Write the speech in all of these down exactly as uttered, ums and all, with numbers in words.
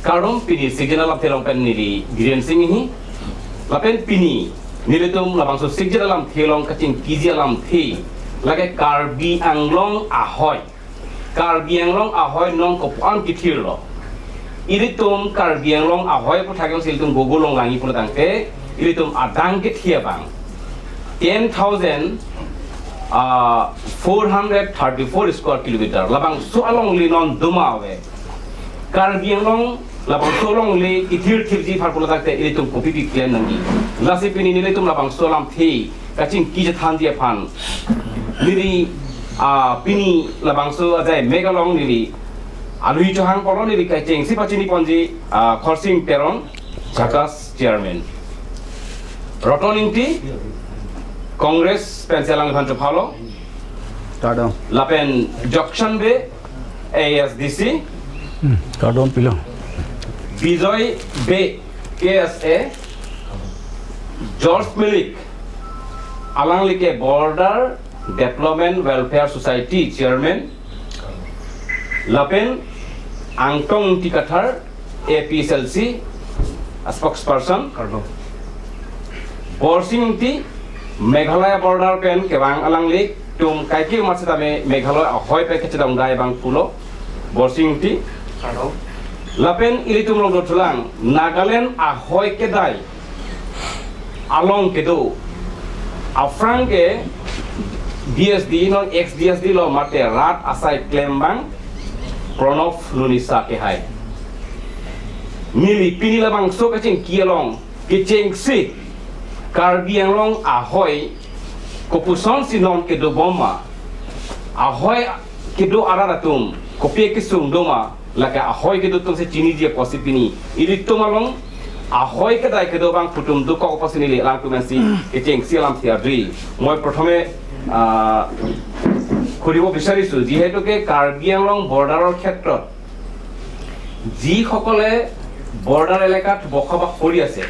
Kardom, pini Sikjen alamthe along pen neli Biren Sing Enghi. Lapen pini nelitum labangso Sikjen alamthe along kachingkiji alamthe, lake Karbi Anglong ahoi. Karbi Anglong ahoi non kopu-an kethirlo. Ilitum Karbi Anglong ahoi aphuthak jongsi ilitum Google along langji pulo tangte, ilitum adang kethe abang ten thousand, ah, four hundred thirty-four square kilometer. Labangso alongle non doma ave. Karbi Anglong labangso alongle kethir thipji aphan pulo tangte ilitum kopi pi klem nangji. Lasi pini nelitum labangso alamthe kachingkiji thanji aphan neli, ah, pini labangso ajai mek along neli alui chohang polo, neli kechengsi pachini ponji, ah, Khorsing Teron, Jhakas Chairman. Roton Ingti, Congress pensi alangliphan chophalo. Kardom. Lapen Jokshan Bey, A S D C. Hmm, kardom pilo. Bijoy Bey, K S A. George Milik, alangli ke Border Development Welfare Society Chairman. Lapen Angtong Ingti Kathar, A P H L C spokesperson. Kardom. Borsing Ingti, Meghalaya border pen kevang, alanglitum kaike amat setame Meghalaya ahoi pen kachedongdai abang pulo. Borsing Ingti. Kardom. Lapen ilitum along dothulang Nagaland ahoi kedai along kedo, aphrang ke D S D non ex D S D lo mate rat asai klem abang Pronob Nunisa kehai. Neli pini labangso kachingki along kechengsi Karbi Anglong ahoi kopusonsi non kedobom ma, ahoi kedo arat atum kopi kesung doma, lake ahoi kedo atumsi chiniji apotsi pini ilitum along ahoi kedai kedo abang putum dokok apotsi neli alangtum pensi kechengsi alamthe adri. মই প্ৰথমে, আহ, সুধিব বিচাৰিছো, যিহেতুকে কাৰ্বি আংলং বৰ্ডাৰৰ ক্ষেত্ৰত যিসকলে বৰ্ডাৰ এলেকাত বসবাস কৰি আছে,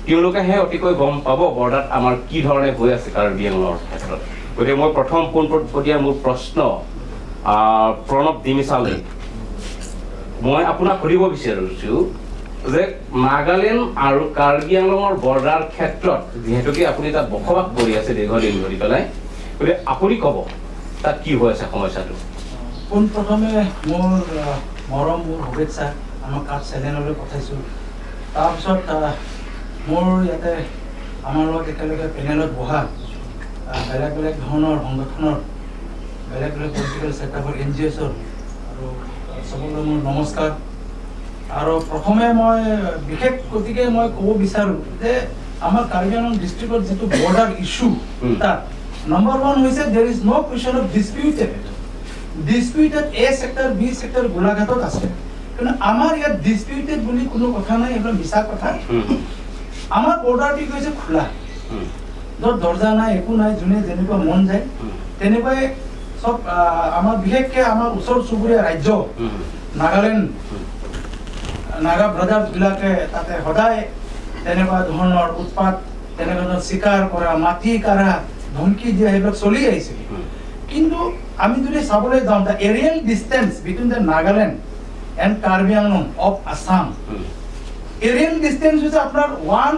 তেওঁলোকেহে অতিকৈ গম পাব বৰ্ডাৰত আমাৰ কি ধৰণে হৈ আছে কাৰ্বি আংলঙৰ ক্ষেত্ৰত। গতিকে মই প্ৰথম পোনপটীয়া মোৰ প্ৰশ্ন, আহ, প্ৰণৱ ডিমিচালৈ, মই আপোনাক সুধিব বিচাৰিছো যে নাগালেণ্ড আৰু কাৰ্বি আংলঙৰ বৰ্ডাৰ ক্ষেত্ৰত যিহেতুকে আপুনি তাত বসবাস কৰি আছে দীৰ্ঘদিন ধৰি পেলাই, গতিকে আপুনি ক'ব তাত কি হৈ আছে সমস্যাটো? পোনপ্ৰথমে মোৰ, আহ, মৰম, মোৰ শুভেচ্ছা আমাক কাট চেনেললৈ পঠাইছোঁ। তাৰপিছত, আহ, মোৰ ইয়াতে আমাৰ লগত একেলগে পেনেলত বহা, আহ, বেলেগ বেলেগ ধৰণৰ সংগঠনৰ, বেলেগ বেলেগ পলিটিকেল ছেটআপৰ এন জি অ'ছৰ আৰু, আহ, চবকে মোৰ নমস্কাৰ। আৰু প্ৰথমে মই বিশেষ গতিকে মই ক'ব বিচাৰোঁ যে আমাৰ কাৰ্বি আংলং ডিষ্ট্ৰিক্টত যিটো বৰ্ডাৰ ইছ্যু, হুম। তাত নাম্বাৰ ওৱান হৈছে, there is no question of disputed. Disputed A sector, B sector গোলাঘাটত আছে, কিন্তু আমাৰ ইয়াত ডিছপিউটেড বুলি কোনো কথা নাই, এইবিলাক মিছা কথা। হুম। আমাৰ বৰ্ডাৰটো হৈছে খোলা, হুম। য'ত দৰ্জা নাই, একো নাই, যোনে যেনেকুৱা মন যায়, হুম। তেনেকুৱাই চব, আহ, আমাৰ বিশেষকৈ আমাৰ ওচৰ চুবুৰীয়া ৰাজ্য হুম। নাগালেণ্ড, হুম। নাগা ব্ৰাদাৰ্ছবিলাকে তাতে সদায় তেনেকুৱা ধৰণৰ উৎপাত, তেনেকুৱা ধৰণৰ চিকাৰ কৰা, মাটি কাঢ়া, ধমকি দিয়া, সেইবিলাক চলি আহিছে। হুম। কিন্তু আমি যদি চাবলৈ যাওঁ, the aerial distance between the Nagaland and Karbi Anglong of Assam, হুম। এৰিয়েল ডিষ্টেঞ্চ হৈছে আপোনাৰ one,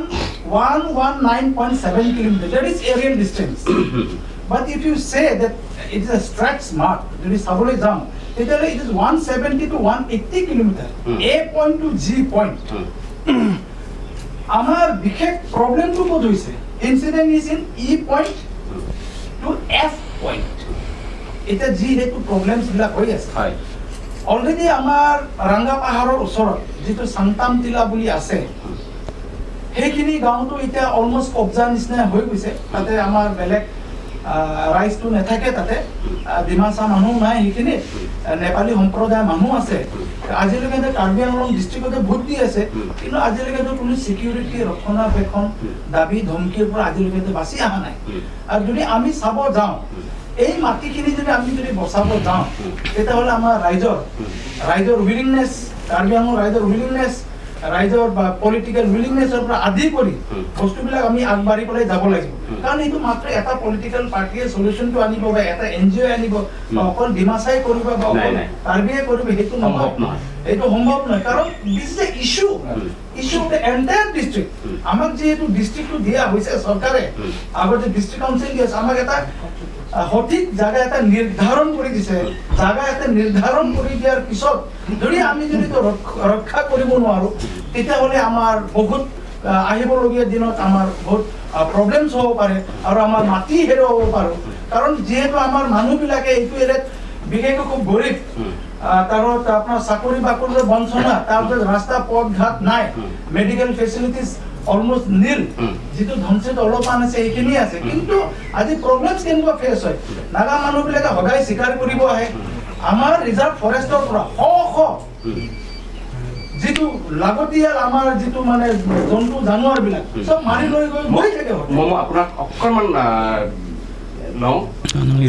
one one nine point seven kilometre, that is aerial distance. But if you say that it is a stretch mark, যদি চাবলৈ যাওঁ, তেতিয়াহ'লে it is one seventy to one eighty kilometer, hmm. A point to G point. হুম। আমাৰ বিশেষ প্ৰব্লেমটো ক'ত হৈছে? Incident is in E point to F point. এতিয়া যিহেতু প্ৰব্লেমছবিলাক হৈ আছে, হয়। Already আমাৰ ৰাংগা পাহাৰৰ ওচৰত যিটো চাংটাম টিলা বুলি আছে, হুম। সেইখিনি গাঁওটো এতিয়া অলমষ্ট কব্জা নিচিনা হৈ গৈছে। তাতে আমাৰ বেলেগ, আহ, ৰাইজটো নাথাকে তাতে। আহ, ডিমাচা মানুহ নাই সেইখিনিত। আহ, নেপালী সম্প্ৰদায়ৰ মানুহ আছে। আজিলৈকে সিহঁতে কাৰ্বি আংলং ডিষ্ট্ৰিক্টতে ভোট দি আছে, হুম। কিন্তু আজিলৈকেতো কোনো ছিকিউৰিটি, ৰক্ষণাবেক্ষণ, হুম। দাবী ধমকিৰ পৰা আজিলৈকেতো বাচি অহা নাই। হুম। আৰু যদি আমি চাব যাওঁ, হুম। এই মাটিখিনি যদি আমি যদি বচাব যাওঁ, হুম। তেতিয়াহ'লে আমাৰ ৰাইজৰ, হুম। ৰাইজৰ উইলিংনেছ, কাৰ্বি আংলং ৰাইজৰ উইলিংনেছ ৰাইজৰ বা পলিটিকেল উইলিংনেছৰ পৰা আদি কৰি বস্তুবিলাক আমি আগবাঢ়ি পেলাই যাব লাগিব। কাৰণ এইটো মাত্ৰ এটা পলিটিকেল পাৰ্টিয়ে ছলিউশ্যনটো আনিব বা এটা এন জি অ'ই আনিব বা অকল ডিমাচাই কৰিব বা অকল কাৰ্বিয়ে কৰিব, সেইটো নহয়। সম্ভৱ নহয়। এইটো সম্ভৱ নহয়, কাৰণ this is a issue, issue of the entire district। আমাক যিহেতু ডিষ্ট্ৰিক্টটো দিয়া হৈছে চৰকাৰে, আগতে ডিষ্ট্ৰিক্ট কাউন্সিল দি আছে, আমাক এটা আহ, সঠিক জাগা এটা নিৰ্ধাৰণ কৰি দিছে। জাগা এটা নিৰ্ধাৰণ কৰি দিয়াৰ পিছত যদি আমি যদি তো ৰক্ষ- ৰক্ষা কৰিব নোৱাৰো, তেতিয়াহ'লে আমাৰ বহুত আহ, আহিবলগীয়া দিনত আমাৰ বহুত প্ৰব্লেমছ হ'ব পাৰে আৰু আমাৰ মাটি হেৰুৱাব পাৰোঁ। কাৰণ যিহেতু আমাৰ মানুহবিলাকে এইটো এৰিয়াত বিশেষকৈ খুব গৰীব, আহ, তাৰ আপোনাৰ চাকৰি বাকৰিৰ বঞ্চনা, তাৰ পিছত ৰাস্তা পথ ঘাট নাই, মেডিকেল ফেচিলিটিজ অলমষ্ট নীল। যিটো ধনচিত অলপমান আছে, সেইখিনি আছে। কিন্তু আজি প্ৰব্লেমছ কেনেকুৱা ফেচ হয়, নাগা মানুহবিলাকে সদায় চিকাৰ কৰিব আহে। আমাৰ ৰিজাৰ্ভ ফৰেষ্টৰ পৰা শ শ যিটো লাগতিয়াল আমাৰ যিটো মানে জন্তু জানোৱাৰবিলাক চব মাৰি লৈ গৈ গৈ থাকে সদায়। মই আপোনাক অকণমান, আহ, লওঁ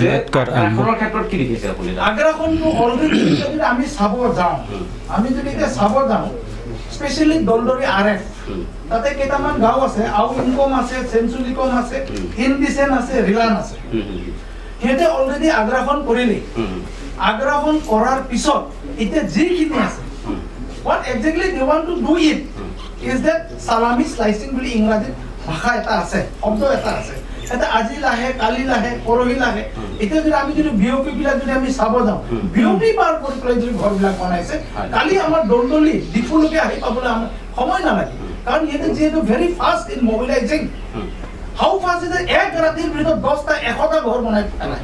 যে আগ্ৰাখনৰ ক্ষেত্ৰত কি দেখিছে আপুনি? আগ্ৰাখনটো অলৰেডি যদি আমি চাব যাওঁ, আমি যদি এতিয়া চাব যাওঁ, স্পেচিয়েলি দলদৰি আৰ এফ, তাতে কেইটামান গাঁও আছে, আউ ইনকম আছে, চেঞ্চুলিকম আছে, ইনডিচেন আছে, ৰিলান আছে। সিহঁতে অলৰেডি আগ্ৰাখন কৰিলেই। আগ্ৰাখন কৰাৰ পিছত এতিয়া যিখিনি আছে, what exactly they want to do it is that salami slicing বুলি ইংৰাজীত ভাষা এটা আছে, শব্দ এটা আছে। এটা আজি লাহে, কালি লাহে, পৰহি লাহে। এতিয়া যদি আমি যদি বি অ' পি বিলাক যদি আমি চাব যাওঁ, বি অ' পি পাৰ কৰি পেলাই যদি ঘৰবিলাক বনাইছে, কালি আমাৰ দলদলি ডিফুলৈকে আহি পাবলৈ আমাৰ সময় নালাগে। কাৰণ সিহঁতে যিহেতু ভেৰি ফাষ্ট ইন মবিলাইজিং, হাউ ফাষ্ট ইজ এক ৰাতিৰ ভিতৰত দহটা এশটা ঘৰ বনাই পেলাই।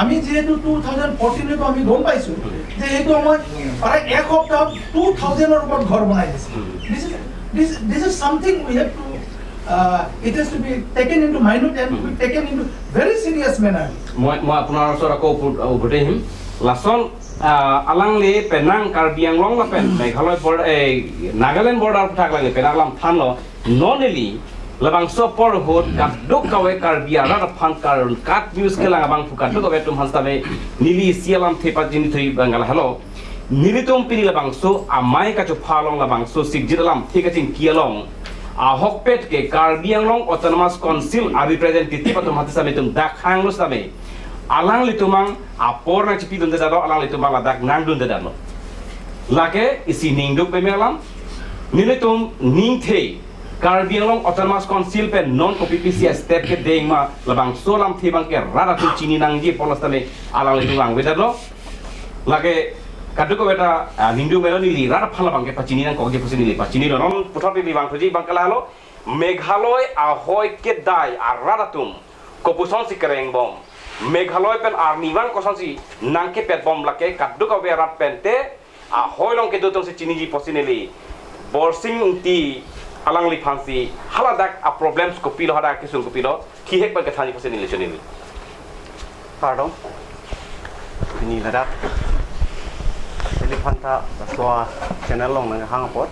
আমি যিহেতু টু থাউজেণ্ড ফৰ্টিনতো আমি গম পাইছো যে সেইটো সময়ত প্ৰায় এক সপ্তাহত টু থাউজেণ্ডৰ ওপৰত ঘৰ বনাই দিছে। This is, this, this is something we have to, uh, it has to be taken into minute and to be taken into very serious manner. মই মই আপোনাৰ ওচৰত আকৌ উভত- উভতি আহিম। লাচন, আহ, alangli penang Karbi Anglong lapen Meghalaya border, eh, Nagaland border aphuthak alangli penang alam thanlo, non neli labangso apor ahut kadokave Karbi arat aphan karun kat news kelang abangphu kadokave atum aphan sitame neli isi alamthe pachinithui abang lahelo. Nelitum pini labangso amei kachopha along labangso sikjit alamthe kachingki along ahokpet ke Karbi Anglong Autonomous Council a representative atum aphan sitame itum dak hanglo sitame alanglitum ang apor nangchipidunde detlo, alanglitum ang ladak nangdunde detlo. Lake isi ningduk peme alam, nelitum ningthe Karbi Anglong Autonomous Council pen non kopi pisi step kedeng ma labangso alamthe abangke rat atum chini nangji apotlo sitame alanglitum vangve detlo. Lake kadokave ta, ah, ningduk melo, neli rat aphan labangke pachini nangkokji pusi neli pachinilo. Non puthot neli vangthuji abangke lahelo, Meghalaya ahoi kedai arat atum kopuson si kerengbom, Meghalaya pen arnivang kosonsi nangkepetbom, lake kadokave arat pen te ahoi along kedo atumsi chiniji pusi neli Borsing Ingti alangliphansi haladak a problems kopilo, hadak kesung kopilo, kihek pen kethanji pusi neli chonini. Kardom. Pini ladak neliphanta laso a channel along nanghang apot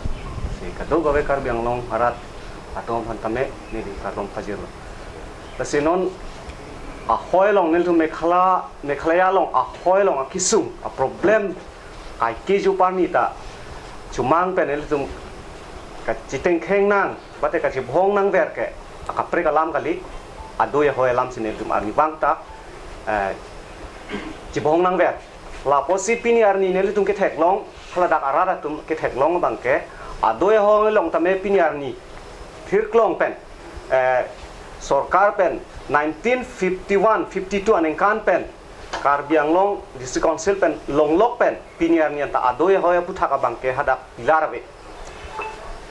si kadokave Karbi Anglong arat atum aphan tame neli kardom pajirlo. Lasi non ahoi along nelitum Meghala- Meghalaya along ahoi along akesung a problem kaike ju parni ta chomang pen nelitum kachitengkheng nang, bate kachibhong nangver ke akaprek alam kali, adoi ahoi alamsi nelitum arnivang ta, eh, chibhong nangver. Lapusi pini arni nelitum ketheklong, haladak arat atum ketheklong abangke, adoi ahoi along tame pini arni thirklong pen, eh, sorkar pen nineteen fifty-one fifty-two aningkan pen Karbi Anglong District Council pen longlok pen pini arni anta adoi ahoi aphuthak abangke hadak pilar ave.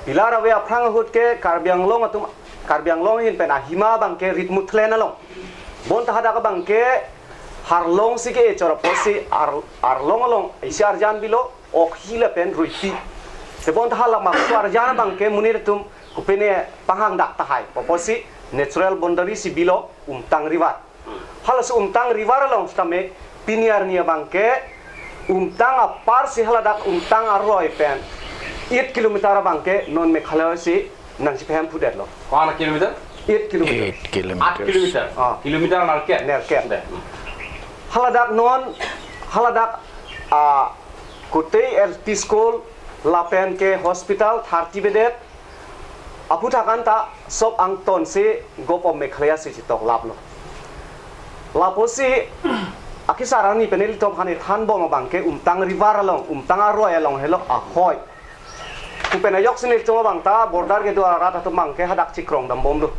Pilar ave aphrang ahut ke Karbi Anglong atum, Karbi Anglong ahin pen ahima abangke ritmutlen along. Bonta hadak abangke harlong si ke-e chot apotsi ar- arlong along isi arjan bilo, ok hi lapen ruipi. Te bonta hala maksu arjan abangke monit atum kopine panghangdak tahai pu apotsi natural boundary si bilo Umtang River. Halaso Umtang River along sitame pini arni abangke Umtang aparsi haladak Umtang arloi pen eight kilometer abangke non Meghalaya si nangchipahemphu detlo. Ko-an kilometer? Eight kilometer. Eight kilometers. Aat kilometer. Ah. Kilometer nerkep. Nerkep. Deh. Haladak non, haladak, ah, Kotei L P School, lapen ke hospital thirty bedded, aphuthak an ta sob angton si Govt of Meghalaya si chetoklaplo. Lapusi akisar arni pen ilitum aphan ethanbom abang ke Umtang River along, Umtang aroi along helo ahoi. Pu pen ajoksi nelitum abang ta border kedo arat atum abang ke hadak chikrong dambomlo.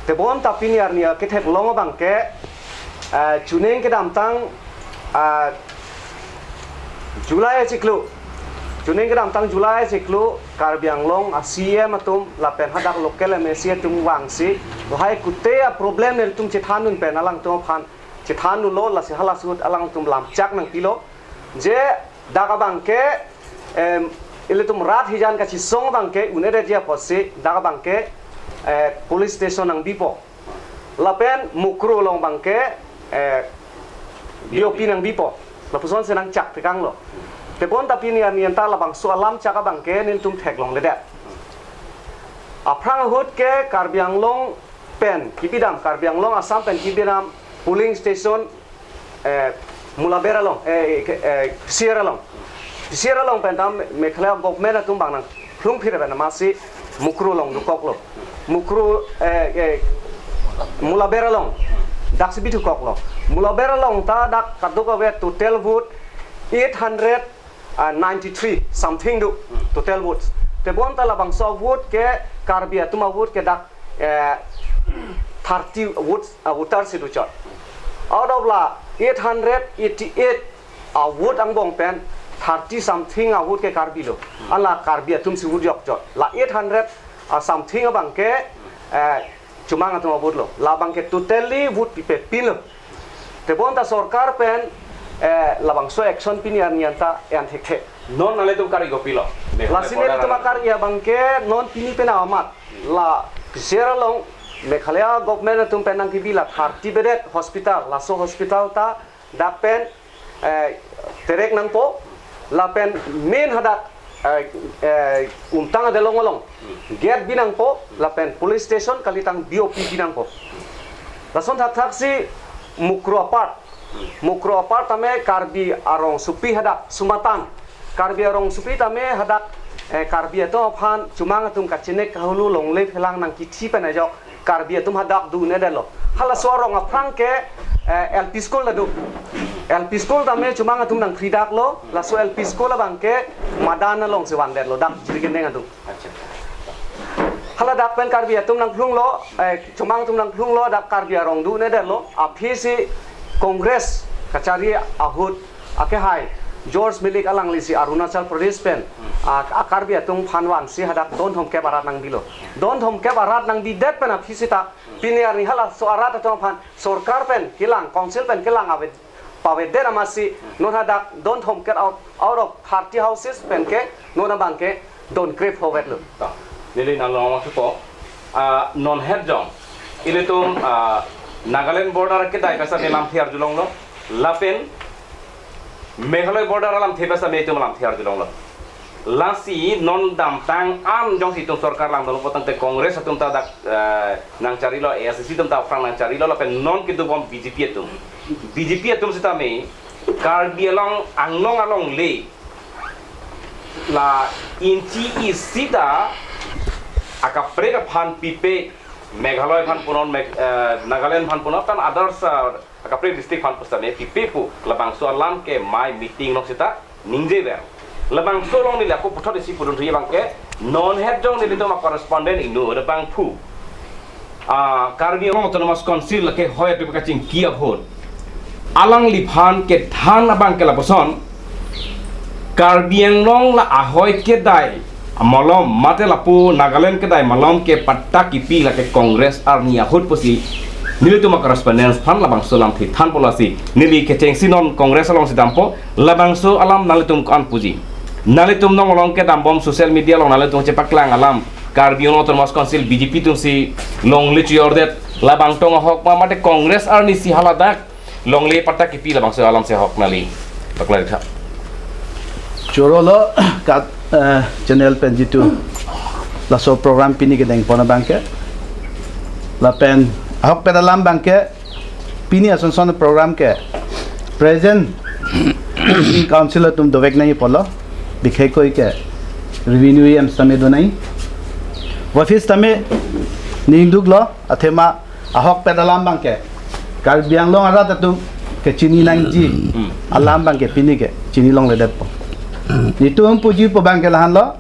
Tebonta pini arni aketheklong abang ke, eh, chuning kedamtang, ah, July achiklo. Chuning kedamtang July achiklo, Karbi Anglong a-C E M atum lapen hadak local M A C atum vangsi, lahai kute a-problem nelitum chethandun pen alangtum aphan chethandunlo, lasi halaso ahut alangtum lamchak nangpilo. Je dak abang ke, em, ilitum rat hijan kachesong abang ke un-edetji apotsi dak abang ke, eh, police station nangbipo. Lapen Mukru along abang ke, eh, B O P nangbipo. Lapuson si nangchak tekanglo. Tebonta pini arni anta labangso alamchak abang ke nelitum theklongledet. Aphrang ahut ke Karbi Anglong pen kebidam, Karbi Anglong Assam pen kebidam polling station, eh, Mulabera along, eh, eh, P C R along. P C R along pen ta Meghalaya government atum abang nangphlungphir pen amatsi Mukru along dokoklo. Mukru, eh, eh, Mulabera along daksi bithukoklo. Mulabera along ta dak kadokave total vote eight hundred ninety-three something do, total votes. Tebonta labangso vote ke Karbi atum a-vote ke dak, eh, thirty votes, ah, voters si dochot. Out of la eight hundred eighty-eight a-vote angbong pen thirty something a-vote ke Karbi lo. Anla Karbi atum si vote jokchot. La eight hundred, ah, something abang ke, eh, Chomang atum a-vote lo. Labang ke totally vote pipepinlo. Tebonta sorkar pen, eh, labangso action pini arni anta en thekthe. Non nanglitum kar-i kopilo? Lasi nelitum akar-i abang ke non pini pen amat. La P C R along Meghalaya government atum pen nangkebi la thirty bedded hospital. Laso hospital ta dak pen, eh, terek nangpo, lapen main hadak, eh, eh, Umtang adelong along gate bi nangpo, lapen police station kalitang B O P bi nangpo. Lason thakthak si Mukru apart, Mukru apart tame Karbi arongsopi hadak sumatan. Karbi arongsopi tame hadak, eh, Karbi atum aphan Chomang atum kachenek kahulu longle phelang nangkithi pen ajok Karbi atum hadak do un-edetlo. Halaso arong aphrang ke, eh, L P school ta do. L P school tame Chomang atum nangphridaklo, laso L P school abang ke madan along si vandetlo, dak Jirikindeng atum. Acha. Hala dak pen Karbi atum nangphlunglo, eh, Chomang atum nangphlunglo, dak Karbi arong do un-edetlo, aphi si Congress kachari ahut akehai George Milik alangli si Arunachal Pradesh pen, ah, a-Karbi atum aphan vansi hadak don thomkep arat nangbilo. Don thomkep arat nangbidet pen aphi seta pini arni halaso arat atum aphan sorkar pen kelang, council pen kelang ave, pavedet amatsi non hadak don thomkep out, out of thirty houses pen ke non abang ke don krepho vetlo. Ta, neli nang long waktu po. Ah, non het jong ilitum, ah, Nagaland border kedai basa me lamthe arjulonglo. Lapen Meghalaya border alamthe basa me itum lamthe arjulonglo. Lasi non damtang an jongsi itum sorkar langdunlo pulotangte Congress atum ta dak, eh, nangcharilo, A I C C atum ta aphrang nangcharilo, lapen non kedobom B J P atum. B J P atum sitame Karbi Anglong, Anglong alongle la inchi isi ta akaprek aphan pipe, Meghalaya aphan punon, Meg-, eh, Nagaland aphan punon, lapen others, eh, akaprek district aphan pusitame pipe pu labangso alam ke mai meeting along seta ningjever. Labangso along neli ako puthot isi pudun thuji abang ke non het jong nelitum a-correspondent inut abangphu, ah, Karbi Anglong Autonomous Council lake hoi atum kachingki ahut alangliphan kethan abang ke lapuson, Karbi Anglong la ahoi kedai malom mate lapu Nagaland kedai malom ke patta kipi lake Congress arni ahut pusi nelitum a-correspondent aphan labangso alamthe thanpo. Lasi neli kechengsi non Congress alongsi dampo, labangso alam nanglitum ko-an puji? Nanglitum nong along kedambom social media along nanglitum chepaklang alam Karbi Anglong Autonomous Council B J P atumsi longle chojordet, labang tong ahok ma mate Congress arni si haladak longle patta kipi, labangso alam si ahok nangli paklang tha. Chorolo kat, eh, channel pen jitu laso program pini kedengpon abang ke. Lapen ahokpet alam abang ke pini asonson program ke present council atum dovek nangji apotlo. Bikheikoi ke revenue E M sitame donai. Office tame ningduklo, athema ahokpet alam abangke Karbi Anglong arat atum kechini nangji alam abangke pini ke chini longledetpo. Netum puji pu abangke lahanlo,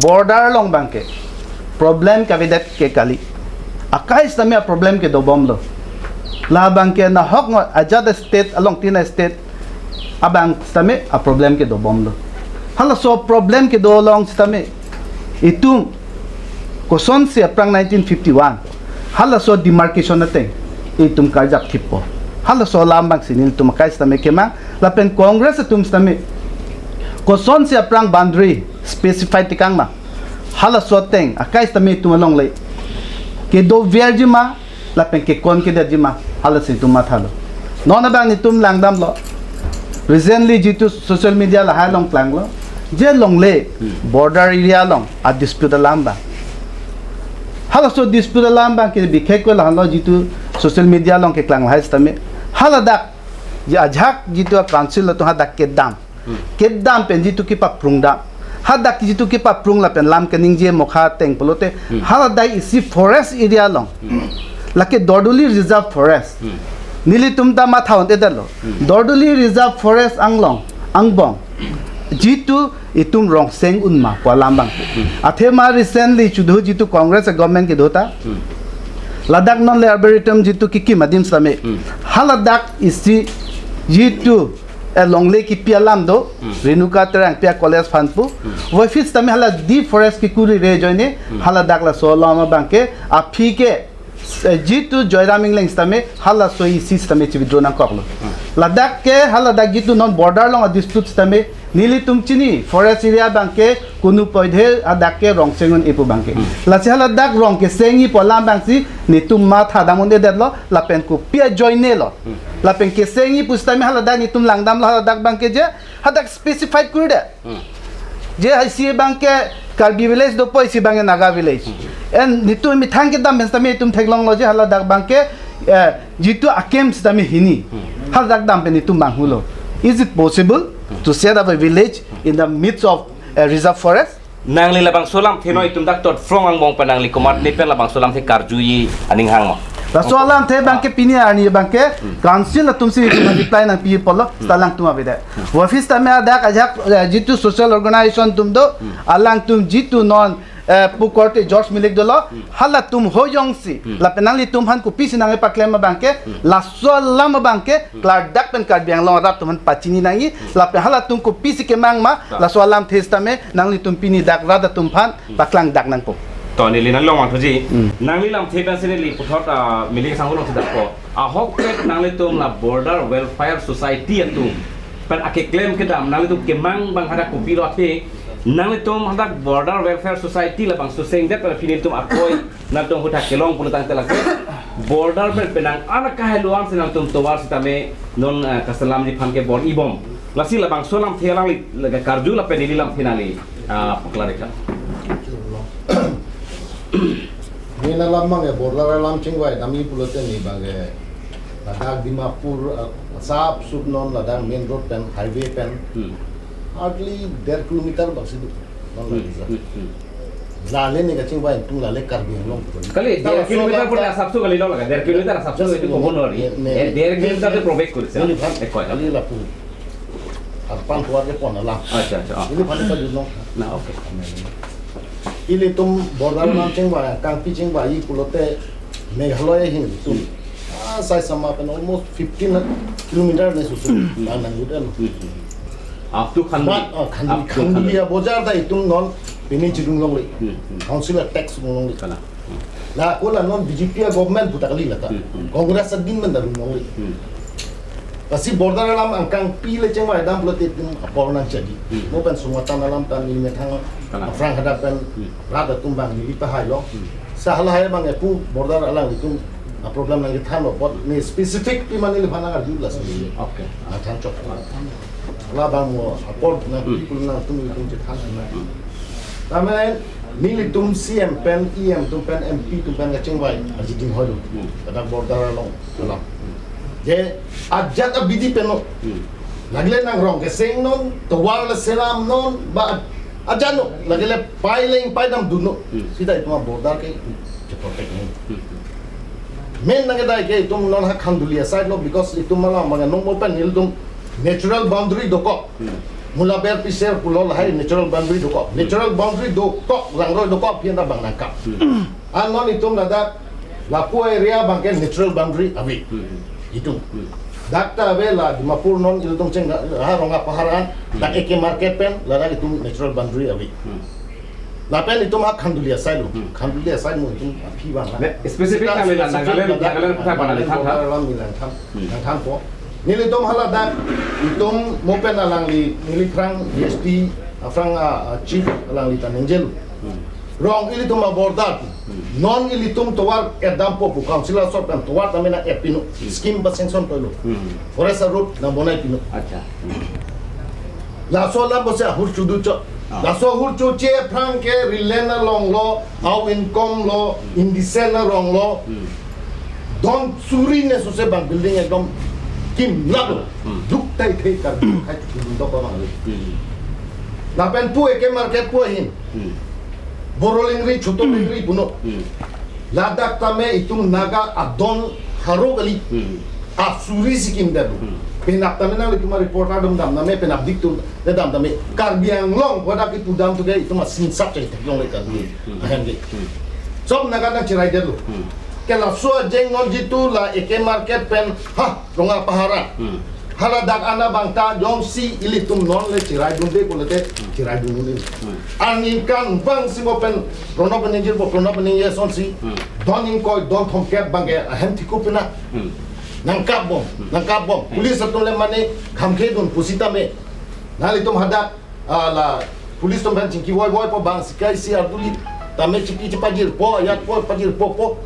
border along abangke problem kavedet ke kali. Akai sitame a-problem ke dobomlo. La abangke nahok ngo ajat state along tin state abang sitame a-problem ke dobomlo. Halaso problem kedo along sitame itum kosonsi aphrang nineteen fifty-one halaso demarcation ateng itum karjap thippo. Halaso alam abangsi nelitum akai sitame kemang, lapen Congress atum sitame kosonsi aphrang boundary specify tekang ma, halaso ateng akai sitame itum alongle kedoverji ma lapen kekon kedetji ma, halasi itum mathalo. Non abang netum langdamlo. Recently jitu social media lahai along klanglo, je longle border area along a-dispute alam abang. Halaso dispute alam abangke bikheikoi lahanlo, jitu social media along keklang lahai sitame, haladak je ajak jitu a-council atum hadak kedam, kedam pen jitu kepaprung dam. Hadak jitu kepaprung lapen lam keningje mokha ateng pulote, haladai isi forest area along, lake Dorduli Reserve Forest, nelitum ta matha un-edetlo. Dorduli Reserve Forest anglong angbong jitu itum rongseng un ma pu alam abang. Athema recently chudhu jitu Congress government kedo ta, ladak non le arboretum jitu kekim adim sitame, haladak isi jitu, eh, longle kipi alam do, Renuka Terangpi a-college aphan pu. Office tame hala deforest kikurire ajoine, haladak laso alam abangke aphi ke, eh, jitu Joyram Engleng sitame halaso isi sitame chi-withdraw nangkoklo. Ladak ke haladak jitu non border along a-dispute sitame nelitum chini forest area abangke kunu poidhe hadak ke rongseng un-e pu abangke. Lasi haladak rong kesengji pu alam abangsi netum matha dam un-edetlo, lapen kopi ajoinelo. Lapen kesengji pu sitame haladak netum langdamlo, haladak abangke je hadak specified kuridet. Je isi abangke Karbi village dopo, isi abangke Naga village. And netum methang kedam pen sitame itum theklonglo je haladak abangke, eh, jitu a-camp sitame hini. Haladak dam pen itum bang hulo. Is it possible to set up a village in the midst of a reserve forest? Nangli labangso alamthe non itum dak Tot Phrong angbong pen nangli komatne pen labangso alamthe karjuji aning hang ma? Laso alamthe abangke pini arni abangke council atumsi itum reply nangpi apotlo, seta alangtum avedet. Office tame hadak ajak, eh, jitu social organization atum do, alangtum jitu non, eh, pu korte George Milik dolo, halatum hojongsi lapen nanglitum aphan kopisi nangpaklem abangke, laso alam abangke klardak pen Karbi Anglong arat atum aphan pachini nangji, lapen halatum kopisi kemang ma, laso alamthe sitame nanglitum pini dak rat atum aphan paklangdak nangpo. To neli nanglong mangthuji, nangli lamthe pensi neli puthot, ah, Milik asangho alongsi dakpo. Ahokpet nanglitum la Border Welfare Society atum pen akeklem kedam nanglitum kemang abang hadak kopilo athe, nanglitum hadak Border Welfare Society labangso sengdet pen aphi nelitum akoi nangtum ahut kelong pulo tangte lake border pen penang an kahelo ansi nangtum tovar sitame non, eh, kaselamji aphan ke bor-ibom. Lasi labangso alamthe alangli lake karju lapen neli lamthe nangli, ah, paklarikha. Neli alam abangke border alam chingvai damji pulote neli abangke ladak Dimapur, ah, sap sup non ladak main road pen, highway pen. Hmm. Hardly der kilometer bangsi do. Non Hmm, lagi sa. Hmm, hmm. Lale neli kachingvai atum lale Karbi Anglong pu. Kali, der kilometer pu asapso kalilo lake, der kilometer asapso Just itu neli, kobon nori. Neli, Eh, der kilometer neli, tu probek kuris. Neli phan, Eh, koi. Neli lapu. Arpan kuar ke pon alam. Acha, acha, ah. Neli phan kajunong. Na, okay. Ilitum border alam chingvai, kangpi chingvai pulote Meghalaya ahin itum. Hmm. Ah, sai sama pen almost fifteen kilometer ne susu. Hmm. Nang nang udah. Hmm. Up to Khanduli. But, ah, Khanduli, Up to Khanduli Khanduli. Abojar ta itum non pini chirung longle. Hmm, hmm. Council tax longle. Kalang. Hmm. La ko la non B J P a-government puta kali lata. Hmm, hmm. Congress adin men ta rung longle. Hmm. Lasi border alam angkangpi le chingvai dam pulote itum apor nangchadi. Hmm. Mo pen sungatan alam ta neli methang Kalang. Aphrang hadak pen Hmm. rat atum abang neli pahailo. Hmm. Sa halahai abang epu border alanglitum a-problem nangkethanlo. But neli specific pi mane neli phan nangarju lasi. Okay. Nangthan chok. Labang mo apor nang Hmm. people nangtum itum chethan na. Hmm. Tame nelitum C M pen, E M atum pen, M P atum pen kachingvai aji ding hoilo. Hmm. Ladak border along alam. Je ajat abidi pen lo. Hmm. Lagile nang rong keseng non, tovar le selam non, ba ajano, lagile pai leng pai damdunnon. Hmm. Sita itum a-border ke cheprotect non. Hmm. Main nangkedai ke itum non ha Khanduli aside lo, because itum malam manga nong mo pen nelitum natural boundary dokok. Hmm. Mula ber piser pulo lahai natural boundary dokok. Natural boundary dokok, langroi dokok, pi-an ta bang nangkap. Hmm. An non itum ladak lapu area abang ke natural boundary ave. Hmm. Itum. Hmm. Dak ta ave la Dimapur non ilitum cheng ha Rongapahar an, dak Hmm. A K market pen ladak itum natural boundary ave. Hmm. Lapen itum ha Khanduli aside lo. Hmm. Khanduli aside mo itum aphi bang la. Ne, specific Sita kami la specific Nagaland, ladak Nagaland kutha bang Nagaland Nagaland than tha. Border alam neli nangthan. Hmm. Nangthanpo. Nelitum haladak itum mo pen alangli neli phrang D S P, aphrang, ah, ah, chief alangli ta ningjelo. Hmm. Rong ilitum a-border. Hmm. Non ilitum tovar et dampo pu council asor pen tovar tame nang-et pino. Hmm. Scheme ba sanction toilo. Hmm. Forest road nang bonai pino. Acha. Hmm. Laso alam bose ahur chudu cho. Ah. Laso ahur chuche aphrang ke rilen along lo, au income lo, indecent arong lo. Hmm. Don suri ne sose bang building ekdom kim labo. Hmm. Duk tai thei kar khai chudu dok bang le. Hmm. Lapen pu A K market pu ahin. Hmm. Boro lengri, Choto lengri punon. Hmm. Ladak tame itum Naga adon haro kali. Hmm. Asuri si kimdet lo. Hmm. Penap tame nanglitum a-reporter atum dam tame penap dik atum le dam tame. Karbi Anglong pu dak ipu dam tu ke itum asingsap chai thek yong le kan. Hmm. Ahem ke. Hmm. Sob Naga nangcheraidetlo. Hmm. Ke laso ajeng non jitu la A K market pen ha Rongapahar an. Hmm. Haladak an abang ta jongsi ilitum non le cheraidunde pulote Hmm. cheraidunde. Hmm. Aningkan bang si mo pen Pranab Banerjee bo, Pranab Banerjee asonsi. Hmm. Don ingkoi, don thomkep abang ke ahem thikup pina. Hmm. Nangkap bom, Hmm. nangkap bom. Hmm. Police atum le mane khamkhedun pusitame. Nanglitum hadak, ah, la police atum pen chingki voi voipo bang sikai si arduli. Tame chingki chepajirpo, ayatpo, pajirpo po.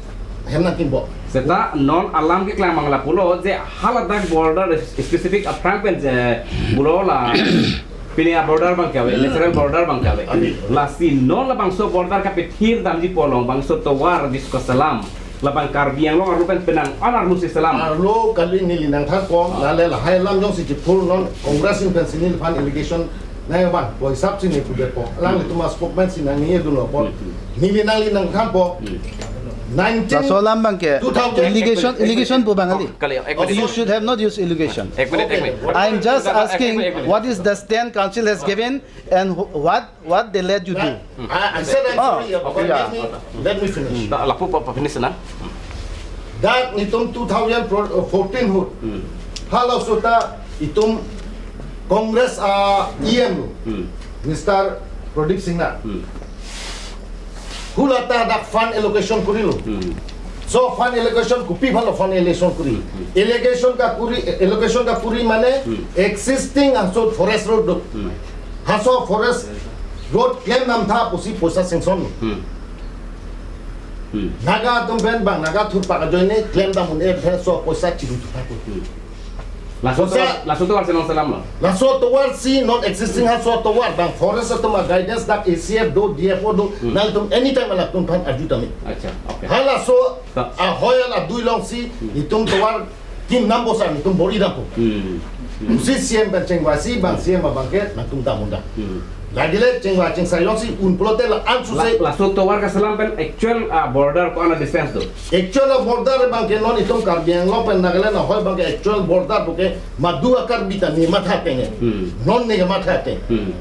Hem nangkim bom. Seta non alam keklemang lapulo je haladak border specific aphrang pen je pulo la pini a-border abang ke ave, natural border abang ke ave. Ave. Lasi non labangso border kapethir damji pu along bangso tovar disko selam. Labang Karbi Anglong arlo pen penang an arlo si selam. Arlo kali neli nangthanpo, Ah. lale lahai alam jongsi chepur non Congress in pensi neliphan allegation nai abang, po hisap si ne pudet po. Alanglitum a-spokesman si nangni edun lo po. Hmm. Neli nangli nangthanpo. Hmm. Nineteen Laso alam abang ke two thousand allegation, allegation pu bang kali. Oh, kali, ek minute. You should have not used allegation. Ek minute, ek Okay. minute. I'm just Ek minute, asking ek minute. what is the stand council has given and wh- what, what they let you do? I, I said I'm Oh, sorry, okay, let yeah. me, let me finish. Hmm, dak lapu pa, pa finish na. Dak nitum two thousand fourteen ahut. Hmm. Halaso ta itum Congress a-E M lo. Hmm. Mister Pradip Singh na. Hmm. Hula ta dak fund allocation kurilo. Hmm. So fund allocation kopi aphanlo fund allocation kuri. Hmm. Allocation kakuri, allocation kakuri mane Hmm. existing haso forest road do. Hmm. Haso forest road klem damtha pusi poisa sanction lo. Hmm. Hmm. Naga atum pen bang, Naga thurpak ajoine klem dam un-e pen so poisa chidu thupa ko. Hmm. Laso Poisa tovar, laso tovar si non selam lo. Laso tovar si non existing haso tovar bang forest atum a-guidance dak A C F do, D F O do, Hmm. nangtum anytime alangtum aphan arju tame. Acha, okay. Halaso Ta- ahoi ala dui alongsi Hmm. itum tovar kim nam bosan itum bor-i dampo. Hmm. Hmm. Pusi C M pen chengvai si bang Hmm. C M abang ke nangtum dam unda. Hmm. Lagile chengvai chengsa jongsi un pulote la-an suse. La-, laso tovar kaselam pen actual, ah, border ko-an a-distance do? Actual a-border abang ke non itum Karbi Anglong pen Nagaland ahoi abang ke actual border pu ke madu a-Karbi ta ne matha ateng. Hmm. Non ne matha ateng. Hmm.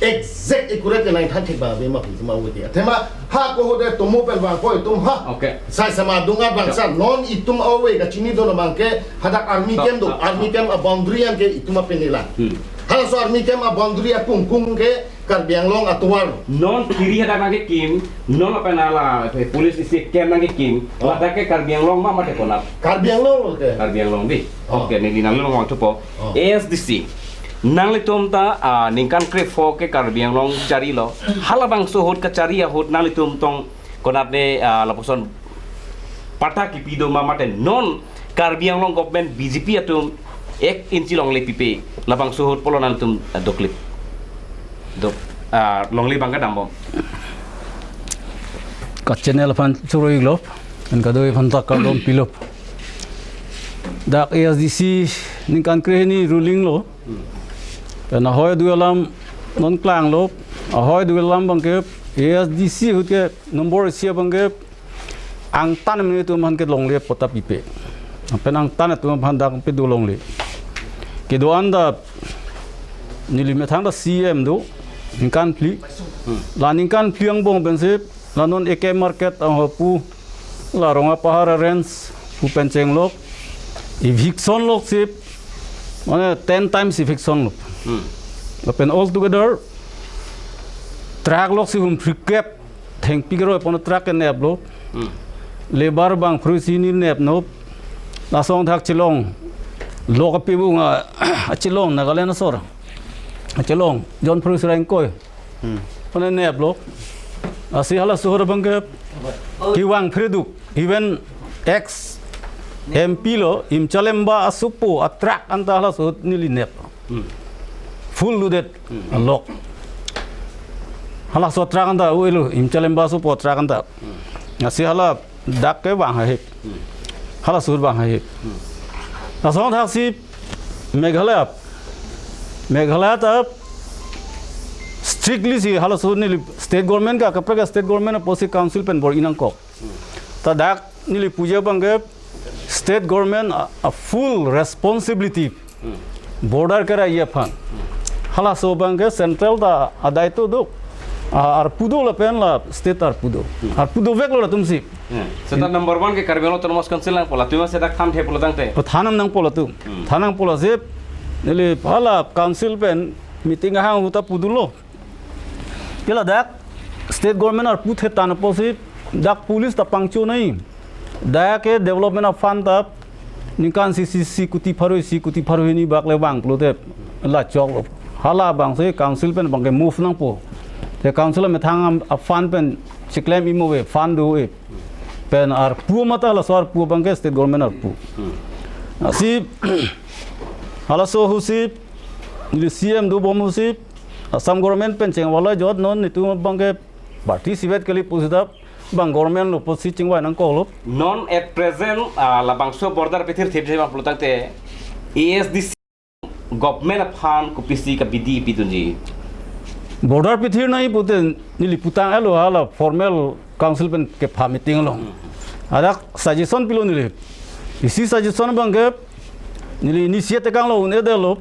Exact accurate ke nangthan thek abang ave ma pu ma ave. Athema ha ko hode tomo pen vangpo itum ha. Okay. Sai sama dunga bangsa non itum ave kachinidun abang ke hadak army Stop, camp do. stop, Army stop. camp a-boundary an ke itum apenela. Hmm. Halaso army camp a-boundary akungkung ke Karbi Anglong atovar. Non kiri hadak nangkekim, non lapen ala, eh, police isi camp nangkekim, Oh. ladak ke Karbi Anglong ma mate konat? Karbi Anglong lo ke. Karbi Anglong di. Oh. Okay, neli nanglong vangthupo. Oh. A S D C. Nanglitum ta, ah, ningkan krepho ke Karbi Anglong charilo. Halabangso ahut kachari ahut nanglitum tong konat ne, ah, lapuson patta kipi do ma mate non Karbi Anglong government B J P atum ek inchi longle pipe labangso ahut pulo nangtum, ah, doklip. Dok, ah, longle abang kedam bom. Ka channel aphan choro-iklo, and kadokave aphan ta kardom pilo. Dak A S D C ningkan krehini ruling lo. Pen ahoi do alam non klanglo. Ahoi do alam abangke A S D C ahut ke nombor isi abangke angtan amonit atum aphan ke longle patta pipe. Pen angtan atum aphan dak pe do longle. Kedo-an ta neli methang ta C M do ningkan phli. La ningkan phli angbong pensi la non A K Market ahut pu la Rongapahar Range pu pen chenglok, eviction lok si, mane ten times eviction lok. Lapen all together truck lok si hum phlikep thengpi keroi pon truck ke neplo. Labour bang phrusi ni nepnop. Lason thak chelong. Lok api bung a chelong Nagaland asor. A chelong John Phru Sera ingkoi. Pon neplo. Lasi halaso ahut abangke kevang phreduk. Even ex M P lo Imchalemba asopo a truck anta halaso ahut neli nep. Full loaded lok. Halaso truck anta uilu Imchalemba asopo truck anta. Lasi hala dak ke vang hahip. Halaso ahut vang hahip. Lason thak si Meghalaya. Meghalaya ta strictly si halaso ahut neli state government ke kaprek state government apotsi council pen bor-i nangkok. Ta dak neli puji abangke state government a, a full responsibility border keraiji aphan. Halaso abangke central ta adai to do. A, arpu do lapen la state arpu do. Arpu doveklo latum si. Seta number one ke Karbi Anglong Autonomous Council nangpo, latum seta than the pulo tangte. Than nangpo latum. Than nangpo lasi neli hala council pen meeting ahang ahut ta pudulo. Ke ladak state government arpu the than apotsi dak police ta pangchonai. Dak ke development a fund ta ningkan isi isi kuti pharo isi kuti pharo hini bak le vang pulote la choklo. Hala abangsi council pen abangke move nangpo. Te council amethang am, a fund pen chiklem imo ave, fund do ave. Pen arpu mata halaso arpu abangke state government arpu. Lasi halaso ahut si neli C M dobom ahut si Assam government pen chingvai la jot non netum abangke party sivet kali pusitap bang government lo pusi chingvai nangkoklo. Non at present, ah, labangso border pithir thip jema pulo tangte A S D C government aphan kopisi kabidi pidunji. Border pithir nangji pute neli putang elo hala formal council pen kepha meeting along. Hadak suggestion pilo neli. Isi suggestion abangke neli initiate tekanglo un-edetlo.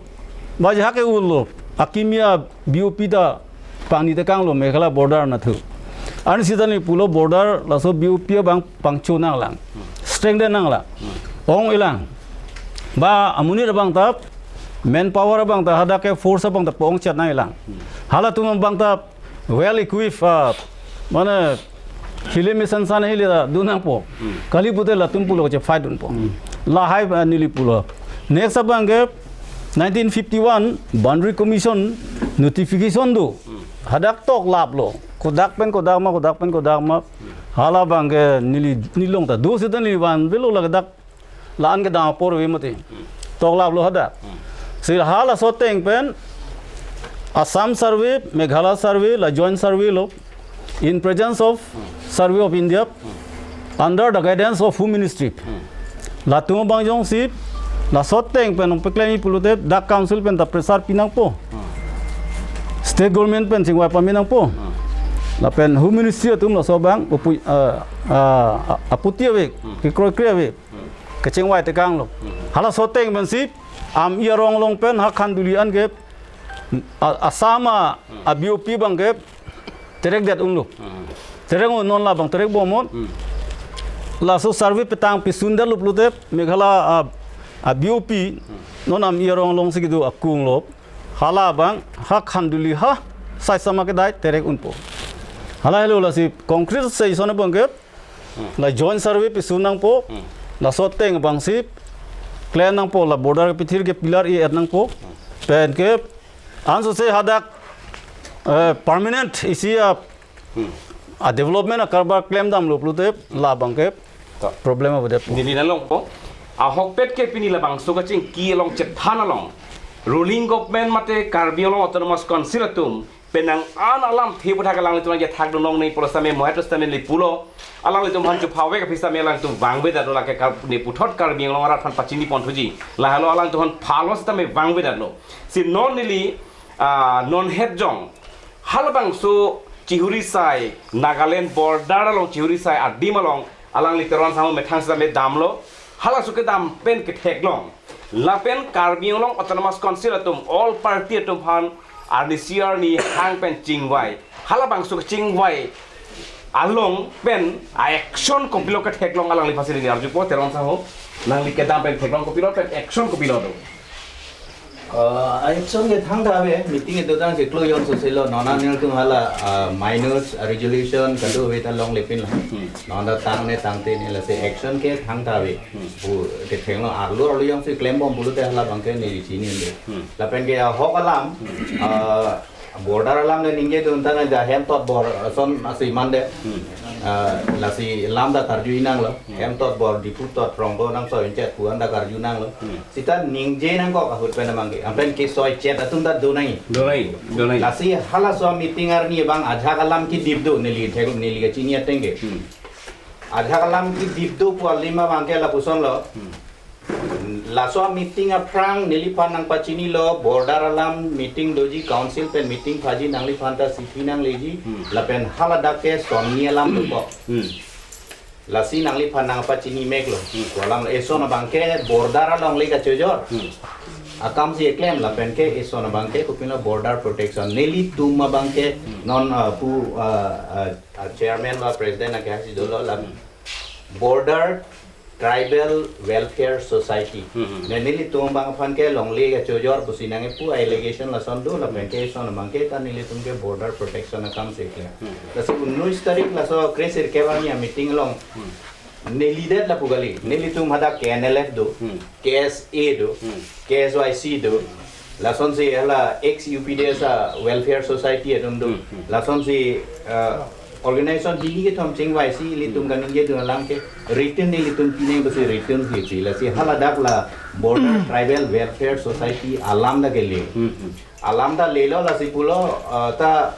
Ba jahak ke ulo. Akimi a B O P ta pangni tekanglo Meghalaya border nathu. Ansi ta neli pulo border laso B O P abang pangcho nanglang. Strengthen nanglang. Ong-elang. Ba amonit abang ta manpower abang ta hadak ke force abang ta pongchet nang-elang. Halatum abang ta well equipped, ah, mane hile mesan san hile ta do nangpo. Kali pute latum pulo che fight dunpo. Lahai, ah, neli pulo. Next abangke nineteen fifty-one Boundary Commission notification do. Hadak toklaplo. Kodak pen kodak ma, kodak pen kodak ma. Hala abangke neli, nelilong ta do seta neli vanvelo ladak la-an kedam apor ave mati. Toklaplo hadak. Si halaso ateng pen Assam survey, Meghalaya survey, la joint survey lo. In presence of Survey of India, under the guidance of Home Ministry. Latum abang jongsi laso ateng pen nangpeklemji pulote dak council pen ta pressure pi nangpo. State government pen chingvai pame nangpo. Lapen Home Ministry atum laso abang upu-, ah, ah, aputi ave, kekroikre ave. Kachingvai tekanglo. Halaso ateng pensi Amei arong along pen ha Khanduli an ke, a, Assam a, a B O P abangke terekdet unlo. Terek un, non labang terekbom un. Laso survey petang pisundetlo pulote Meghalaya a, a B O P non Amei arong alongsi kedo akung lo. Hala abang ha Khanduli ha saisama kedai terek unpo. Hala helo lasi concrete suggestion abangke la joint survey pisun nangpo, laso ateng abangsi klem nangpo, la border pithir ke pillar e-et nangpo. Pen ke ansose hadak, eh, permanent isi a, a development a karbar klemdamlo pulote labangke problem avedet. Neli nanglongpo. Ahokpet ke pini labangso kachingki along chethan along Ruling government mate Karbi Anglong Autonomous Council atum penang an alamthe aputhak alanglitum nangkethak dun longle pulo sitame, mohet sitame neli pulo. Alanglitum aphan chupha vek aphi sitame alangtum vangvedetlo, lake Kar-, ne puthot Karbi Anglong arat aphan pachini ponthuji. Lahelo alangtum aphan phalo sitame vangvedetlo. Si non neli, ah, non het jong halabangso chihuri sai, Nagaland border along chihuri sai adim along alangli Teron Sangho methang sitame damlo. Halaso kedam pen ketheklong, lapen Karbi Anglong Autonomous Council atum, all party atum aphan arnisi arni hang pen chingvai. Halabangso chingvai along pen a-action kopilo ketheklong, alangli aphansi neli arjupo. Teron Sangho, nangli kedam pen theklong kopilo pen action kopilo do? Uh, action ke thangta ave, meeting itu tang si kluyong so silo, non an nelitum hala, uh, minutes, uh, resolution, kadu ave ta longle pinlo. Hmm. Non ta tang ne tangte ne, lasi action ke thangta ave. Hmm. Bu, kethenglo arlo arlo jongsi klembom pulote halabangke neli chini ande. Hmm. Lapen ke ahok alam, hmm, uh, border alam le ningjedun tang, ja hemtot bor, uh, son asi mande. Hmm. Uh, lasi lam ta karju inanglo. Hmm. Hemtot bor Diphu tot Rongpo nangso inchet pu an ta karju nanglo. Hmm. Sita ningje nangkok ahut pen abangke. Anpen kesoi chet atum ta do nangji. Do nangji, do nangji. Lasi halaso meeting arni abang ajahak alam kedip do neli thek neli kachini ateng ke. Hmm. Ajahak alam kedip do pu alim abangke lapusonlo. Hmm. Laso meeting aphrang neliphan nangpachinilo, border alam meeting doji, council pen meeting phaji, nangliphan ta chithi nangleji. Hmm. Lapen haladak ke sonni alam dokok. Hmm. Lasi nangliphan nangpachini meklo. Hmm. Ko alam eson abangke border alongle kachojor. Hmm. Akam si eklem lapen ke eson abangke kopilo border protection. Nelitum abangke, hmm, non, uh, pu, uh, uh, uh, chairman ba president akehai si dolo la, hmm, Border Tribal Welfare Society. Hmm, hmm. Ne nelitum abang aphan ke longle kachojor pusi nangkepu allegation lason do, lapen ke eson abangke ta nelitum ke border protection akam si eklem. Hmm. Lasi unnois tarik laso kre sirkep arni meeting along, hmm, nelidet lapu kali. Nelitum hadak K N L F do, hmm, K S A do, hmm, K S Y C do. Lasonsi hala ex U P D S a Welfare Society atum do. Hmm, hmm. Lasonsi, uh, organization hini kethom chingvaisi ilitum, hmm, kaningjedun alam ke written nelitum pineng pusi written si pi. Lasi haladak la Border Tribal Welfare Society alam ta kele. Hmm, hmm. Alam ta lelo lasi pulo, uh, ta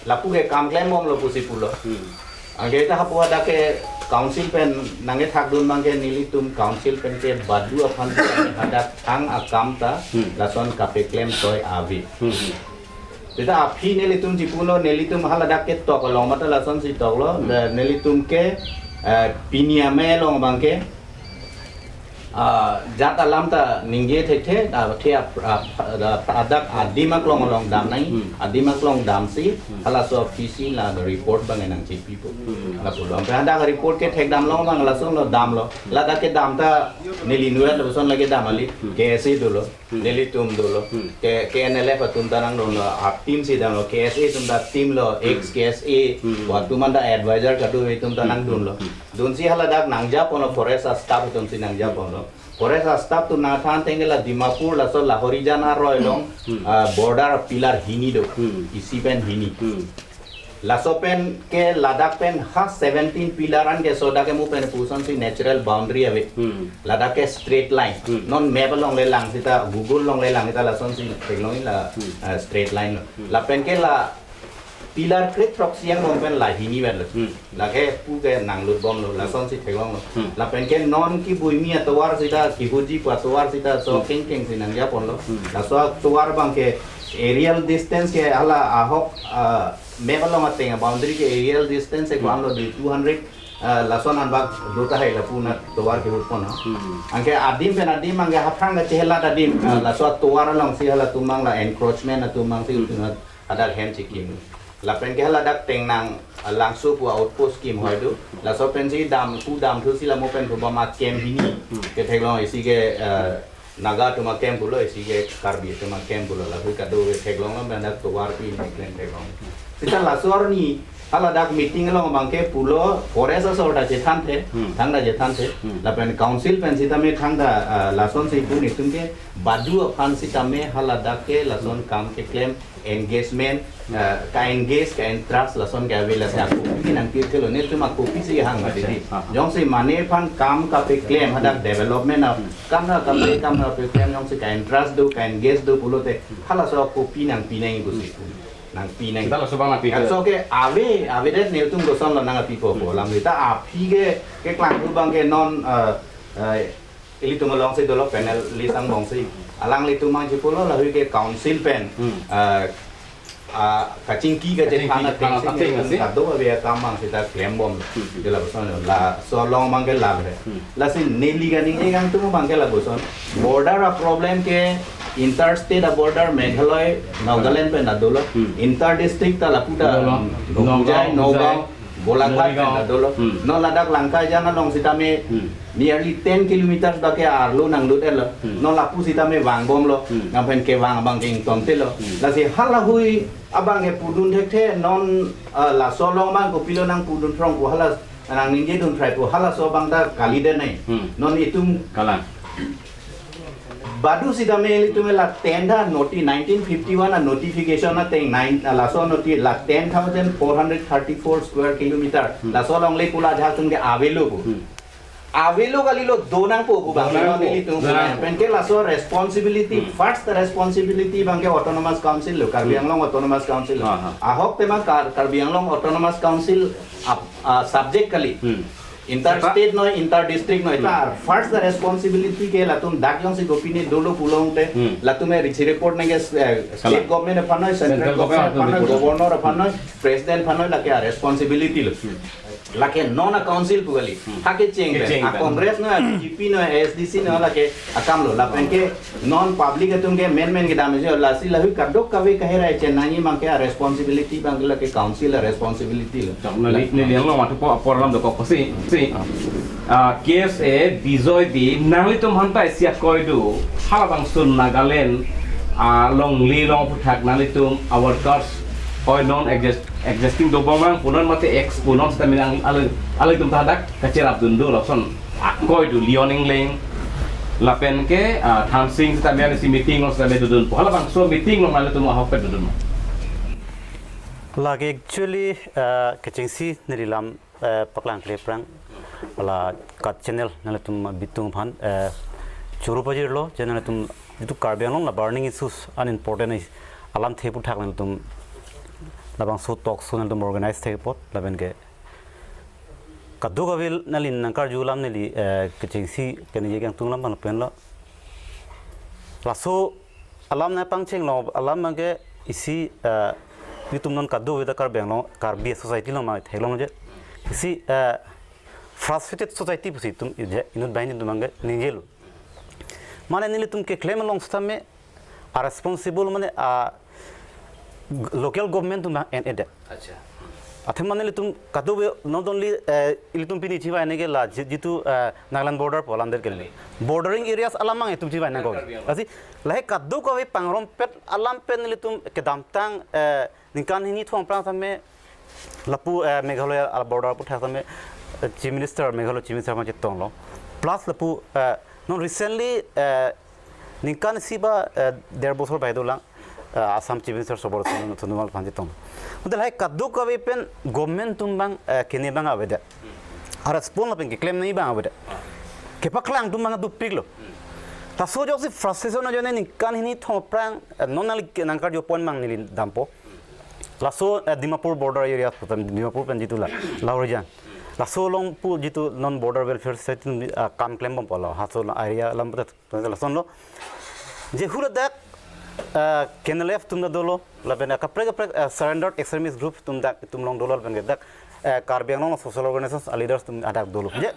lapu ke kam klembomlo pusi pulo. Hmm. Anke ta hapu hadak ke council pen nangkethakdun abangke nelitum council pen ke badu aphan ke hadak thang akam ta, hmm, lason kapeklem soi ave. Hmm, hmm. Sita aphi nelitum chipulo, nelitum haladak ke tok along mata lasonsi toklo, hmm, da nelitum ke, eh, pini amei along abangke, ah, jat alam ta ningje thekthe, ah, the ap-, ap-, ah, adak adim aklong along dam nangji, hmm, adim aklong damsi, hmm, halaso aphi si la report abang nangchipipo. Hmm. Lapulo. Anke hadak report ke thekdam long abang lasonlo damlo. Hmm. Ladak kedam ta neli inutvet lapuson lake dam kali, hmm, K S A dolo. Hmm. Nelitum dolo. Hmm. Ke, K N L F atum ta nangdunlo, a team si damlo, K S A atum ta team lo, hmm, ex K S A, hmm, atum anta advisor kadu atum ta, hmm, nangdunlo. Hmm. Dunsi haladak nangjaponlo, forest a staff atumsi nangjaponlo. Forest a staff atum nangthan ateng ke la Dimapur laso Lahorijan aroi along, hmm, ah, border pillar hini do. Hmm. Isi pen hini. Hmm. Laso pen ke ladak pen ha seventeen pillar an ke soda ke mu pen pusonsi natural boundary ave. Hmm. Ladak ke straight line. Hmm. Non map along le lang sita, Google along le lang sita lasonsi theklong la, hmm, ah, straight line lo. Hmm. Lapen ke la pillar kre throksi angbong pen la hini vet lo. Hmm. Lake pu ke nanglutbomlo, lasonsi theklonglo. Hmm. Lapen ke non kibuimi atovar sita, kihuji pu atovar sita, so, hmm, kengkeng si nangjaponlo. Hmm. Laso atovar abangke aerial distance ke hala ahok, ah, map along ateng boundary ke aerial distance ke, hmm, ko-anlo di two hundred, ah, lason anbak do tahai lapu na tovar kehutpon. Hmm. Anke adim pen adim anke haphrang ke chehelat adim, ah, hmm, laso tovar alongsi halatum abang la encroachment atum abangsi, hmm, utunat hadak hem chikim. Lapen ke haladak Tengnang, ah, Langso pu outpost kim hoi do. Laso pensi dam, ku dam thusi la mo pen thubom a camp hini. Hmm. Ketheklong isi ke, ah, Naga atum a camp pulo, isi ke Karbi atum a camp pulo, lapu kado ke theklonglo, pen dak tovar pi ne klem theklong. Sita laso arni, Haladak meeting along abangke pulo forest asor ta chethanthe, Hmm. thangta chethanthe. Hmm. Lapen council pen sitame thangta, ah, lasonsi pu netum ke badu aphan sitame haladak ke lason kam keklem engagement, ah, ka-engage, ka-entrust lason ke ave lasi akopi nangpithelo netum akopi si hang Acha. Didi. Ha, ha. Jongsi mane aphan kam kapeklem hadak development a Hmm. kam na kape kam na peklem jongsi ka-entrust do, ka-engage do pulote halaso akopi nangpinang pusi. Nangpinang. Sita laso abang nangpi. Laso ke ave, avedet netum kosonlo nangpipo po. Hmm. Alam sita aphi ke, keklangdun abangke non, eh, eh, ilitum alongsi dolo panelist angbongsi. Alanglitum abang chipulo lahui ke council pen. Hmm. Eh, ah, kachingki Kachingki kachethan kachethan ateng si ateng netum si. Kadokave akam abang sita klembom. Hmm. Dela kosonlo laso along abangke lam he. Hmm. Lasi neli kaningje kangtung abangke lapuson. Border a-problem ke interstate a-border Meghalaya, Nagaland pen ta dolo. Hmm. Inter district ta lapu ta Dolo. Hojai, Nagaon, Nagaon, Hojai. Golaghat pen ta Morigaon. Dolo. Hmm. Non ladak Langkaijan along sitame Hmm. nearly ten kilometers abangke arlo nanglut-etlo. Hmm. Non lapu sitame vangbomlo. Hmm. Nangpen kevang abangke ingtontelo. Hmm. Lasi halahui abangke pudun thekthe non, eh, laso along abang kopilo nangpudun throng pu hala nangningjedun thrai pu halaso abang ta kalidet nai. Hmm. Non itum Kalang. Badu sitame ilitum la ten ta noti nineteen fifty-one a-notification ateng nine, ah, laso noti la ten thousand four hundred thirty-four square kilometer. Hmm. Laso alongle pu la ajahak atum ke avelo pu. Hmm. Avelo kalilo donangpo pu abang Donangpo. Ilitum Donangpo. Pen ke laso responsibility, Hmm. first responsibility abangke Autonomous Council lo, Karbi Hmm. Anglong Autonomous Council lo. Ha, ha. Ahok tema Kar-, Karbi Anglong Autonomous Council ap-, ah, subject kali. Hmm. Interstate noi, inter district noi, Hmm. ta first responsibility ke latum dak jongsi kopine dolo pulote, Hmm. latum e reach report nangke, eh, state Kalang. Government aphan noi, central Central government government aphan noi, aphan noi. Governor aphan noi, president aphan noi, lake a-responsibility lo. Hmm. Lake non a-council pu kali. Hmm. Hake cheng Ke pen. Cheng A pen. Congress noi, B J P noi, A S D C noi, lake akam lo. Lapen ke non public atum ke menmen kedam je lasi lahui kadokave kaherai chenangji abangke a-responsibility abangke lake council a-responsibility lo. Chok, neli, neli along matu po apor alam dokok si, si. Ah, K S A Bijoy Dee, nanglitum aphan ta isi akoi do, halabangso Nagaland, ah, alongle along aphuthak nanglitum a-workers oi non exist-, existing dobom abang pu non mate ex pu non sitame nang al-, alitum ta dak kacherapdun do lason akoi do Leon Engleng lapen ke, ah, Thamsing sitame isi meeting along sitame dodun pu. Halabangso meeting along nanglitum ahok pen dodun. Lake actually, ah, kechengsi neli lam, eh, paklang kleplang. Hala kat channel nanglitum bitung aphan, eh, choro pajirlo, je nanglitum jitu Karbi Anglong la burning issues unimportant is alamthe aphuthak nanglitum labangso talk show nanglitum organize thek apot lapen ke kadokave neli nangkarju alam neli, eh, kechengsi kaningje kangtung alam abang penlo. Laso alam nangpangchenglo alam abangke isi, eh, itum non kadokave ta Karbi Anglong, Karbi society along abang theklong je. Isi, eh, frustrated society pusi itum ije, inut banghini atum abangke ningjelo. Mane nelitum keklem along sitame a-responsible mane a local government atum abang en-edet. Acha. Athema nelitum kadokave not only, eh, ilitum pini chibai neke la ji-, jitu, eh, Nagaland border pu alam det kali. Bordering areas alam abang itum chibai nangkok. Karbi Anglong. Lasi lahei kadokave pangrompet alam pen nelitum kedamtang, eh, ningkan hini thom aphrang sitame lapu, eh, Meghalaya a-border aphuthak sitame, eh, Chief Minister, Meghalaya Chief Minister aphan chetonglo. Plus lapu, eh, non recently, eh, ningkan isi ba, eh, der bosor bai dolang, eh, Assam Chief Minister Sarbanan Sonowal aphan chetong. Hotel hai kadokave pen government atum abang, eh, kene abang avedet. A-response lapen keklem nangji abang avedet. Kepaklang atum abang dopiklo. Laso ajoksi frustration ajoine ningkan hini thom aphrang, eh, non neli nangkarju apot abang neli dampo. Laso, eh, Dimapur border area, Dimapur pen jitu la, Lahorijan. Laso along pu jitu non border welfare society, ah, kam klembompo lo, laso area alam pu ta lasonlo. Je hura dak, eh, K N L F atum ta dolo, lapen kaprek kaprek, eh, surrendered extremist group atum dak itum along dolo lapen dak, eh, Karbi Anglong social organizations a-leaders atum hadak dolo. Je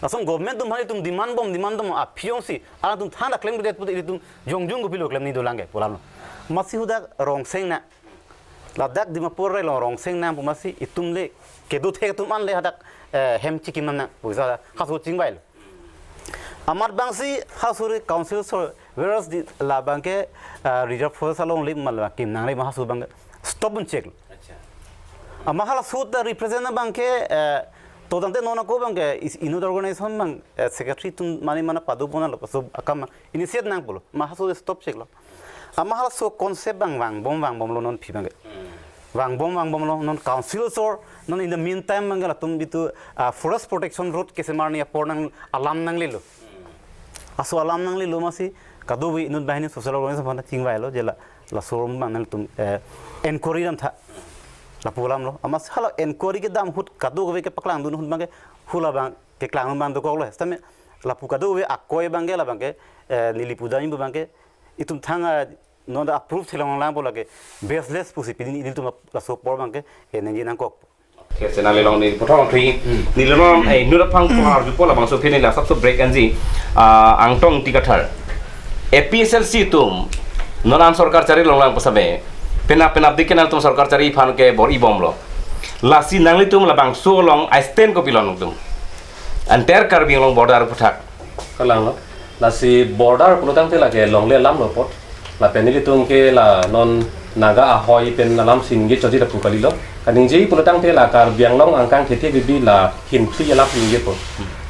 lason government atum aphan itum demand bom, demand bom, aphi jongsi alangtum than ta klemkledet pute itum jongjung kopilo klemnangji dolang ke pu alam. Amatsi hadak rongseng nang. Ladak Dimapur arlo rongseng nang pu amatsi itum le kedo thek atum an le hadak, eh, hem chikim nang pu sa haso chingvailo. Amat abangsi haso re council so whereas di labang ke, eh, reserve forest along le mal kim nangle ma haso abang stop un chek. Acha. Ama halaso ta represent abang ke, eh, to tangte non ako abang ke is inut organization abang, eh, secretary atum mane mane padu pon lo, so akam initiate nangpo lo, ma halaso stop chek lo. Ama halaso concept abang vangbom vangbom lo non aphi abang ke. Vangbom vangbom lo non council asor, non in the meantime abang ke latum bitu, ah, forest protection road kesemar ni apor nang alam nanglelo. Laso alam nanglelo amatsi kadokave inut banghini social organization aphan chingvai lo je la, laso alam abang nangtum, eh, inquiry damtha. Lapu alam lo. Amatsi hala inquiry kedam ahut kadokave kepaklangdun ahut abang ke hula abang keklangdun abang dokok lo. Sitame lapu kadokave akoi abang ke la abang ke, eh, neli pudam pu abang ke itum thang, ah, non ta approve theklong lang po lake baseless pusi pini ilitum laso apor abang ke, eh, nangji nangkok. Oke, senang lelong ni puthot thri. Hmm. Neli non, eh, inut aphan ko arju po labangso aphi neli asapso break anji. Ah, Angtong Ingti Kathar. A P H L C atum non an sorkar chari longlang pu sitame. Penap penap dik ke nangtum sorkar chari aphan ke bor-i bomlo. Lasi nanglitum labangso along a stand kopilo nangtum? Entire Karbi Anglong border aphuthak. Kalang lo. Lasi border pulo tangte lake longle alam lo apot. Lapen nelitum ke la non Naga ahoi pen alam si ningje chotji lapu kalilo. Kaningje pulo tangte la Karbi Anglong angkang kethe bibi la himphli alam si ningjepo.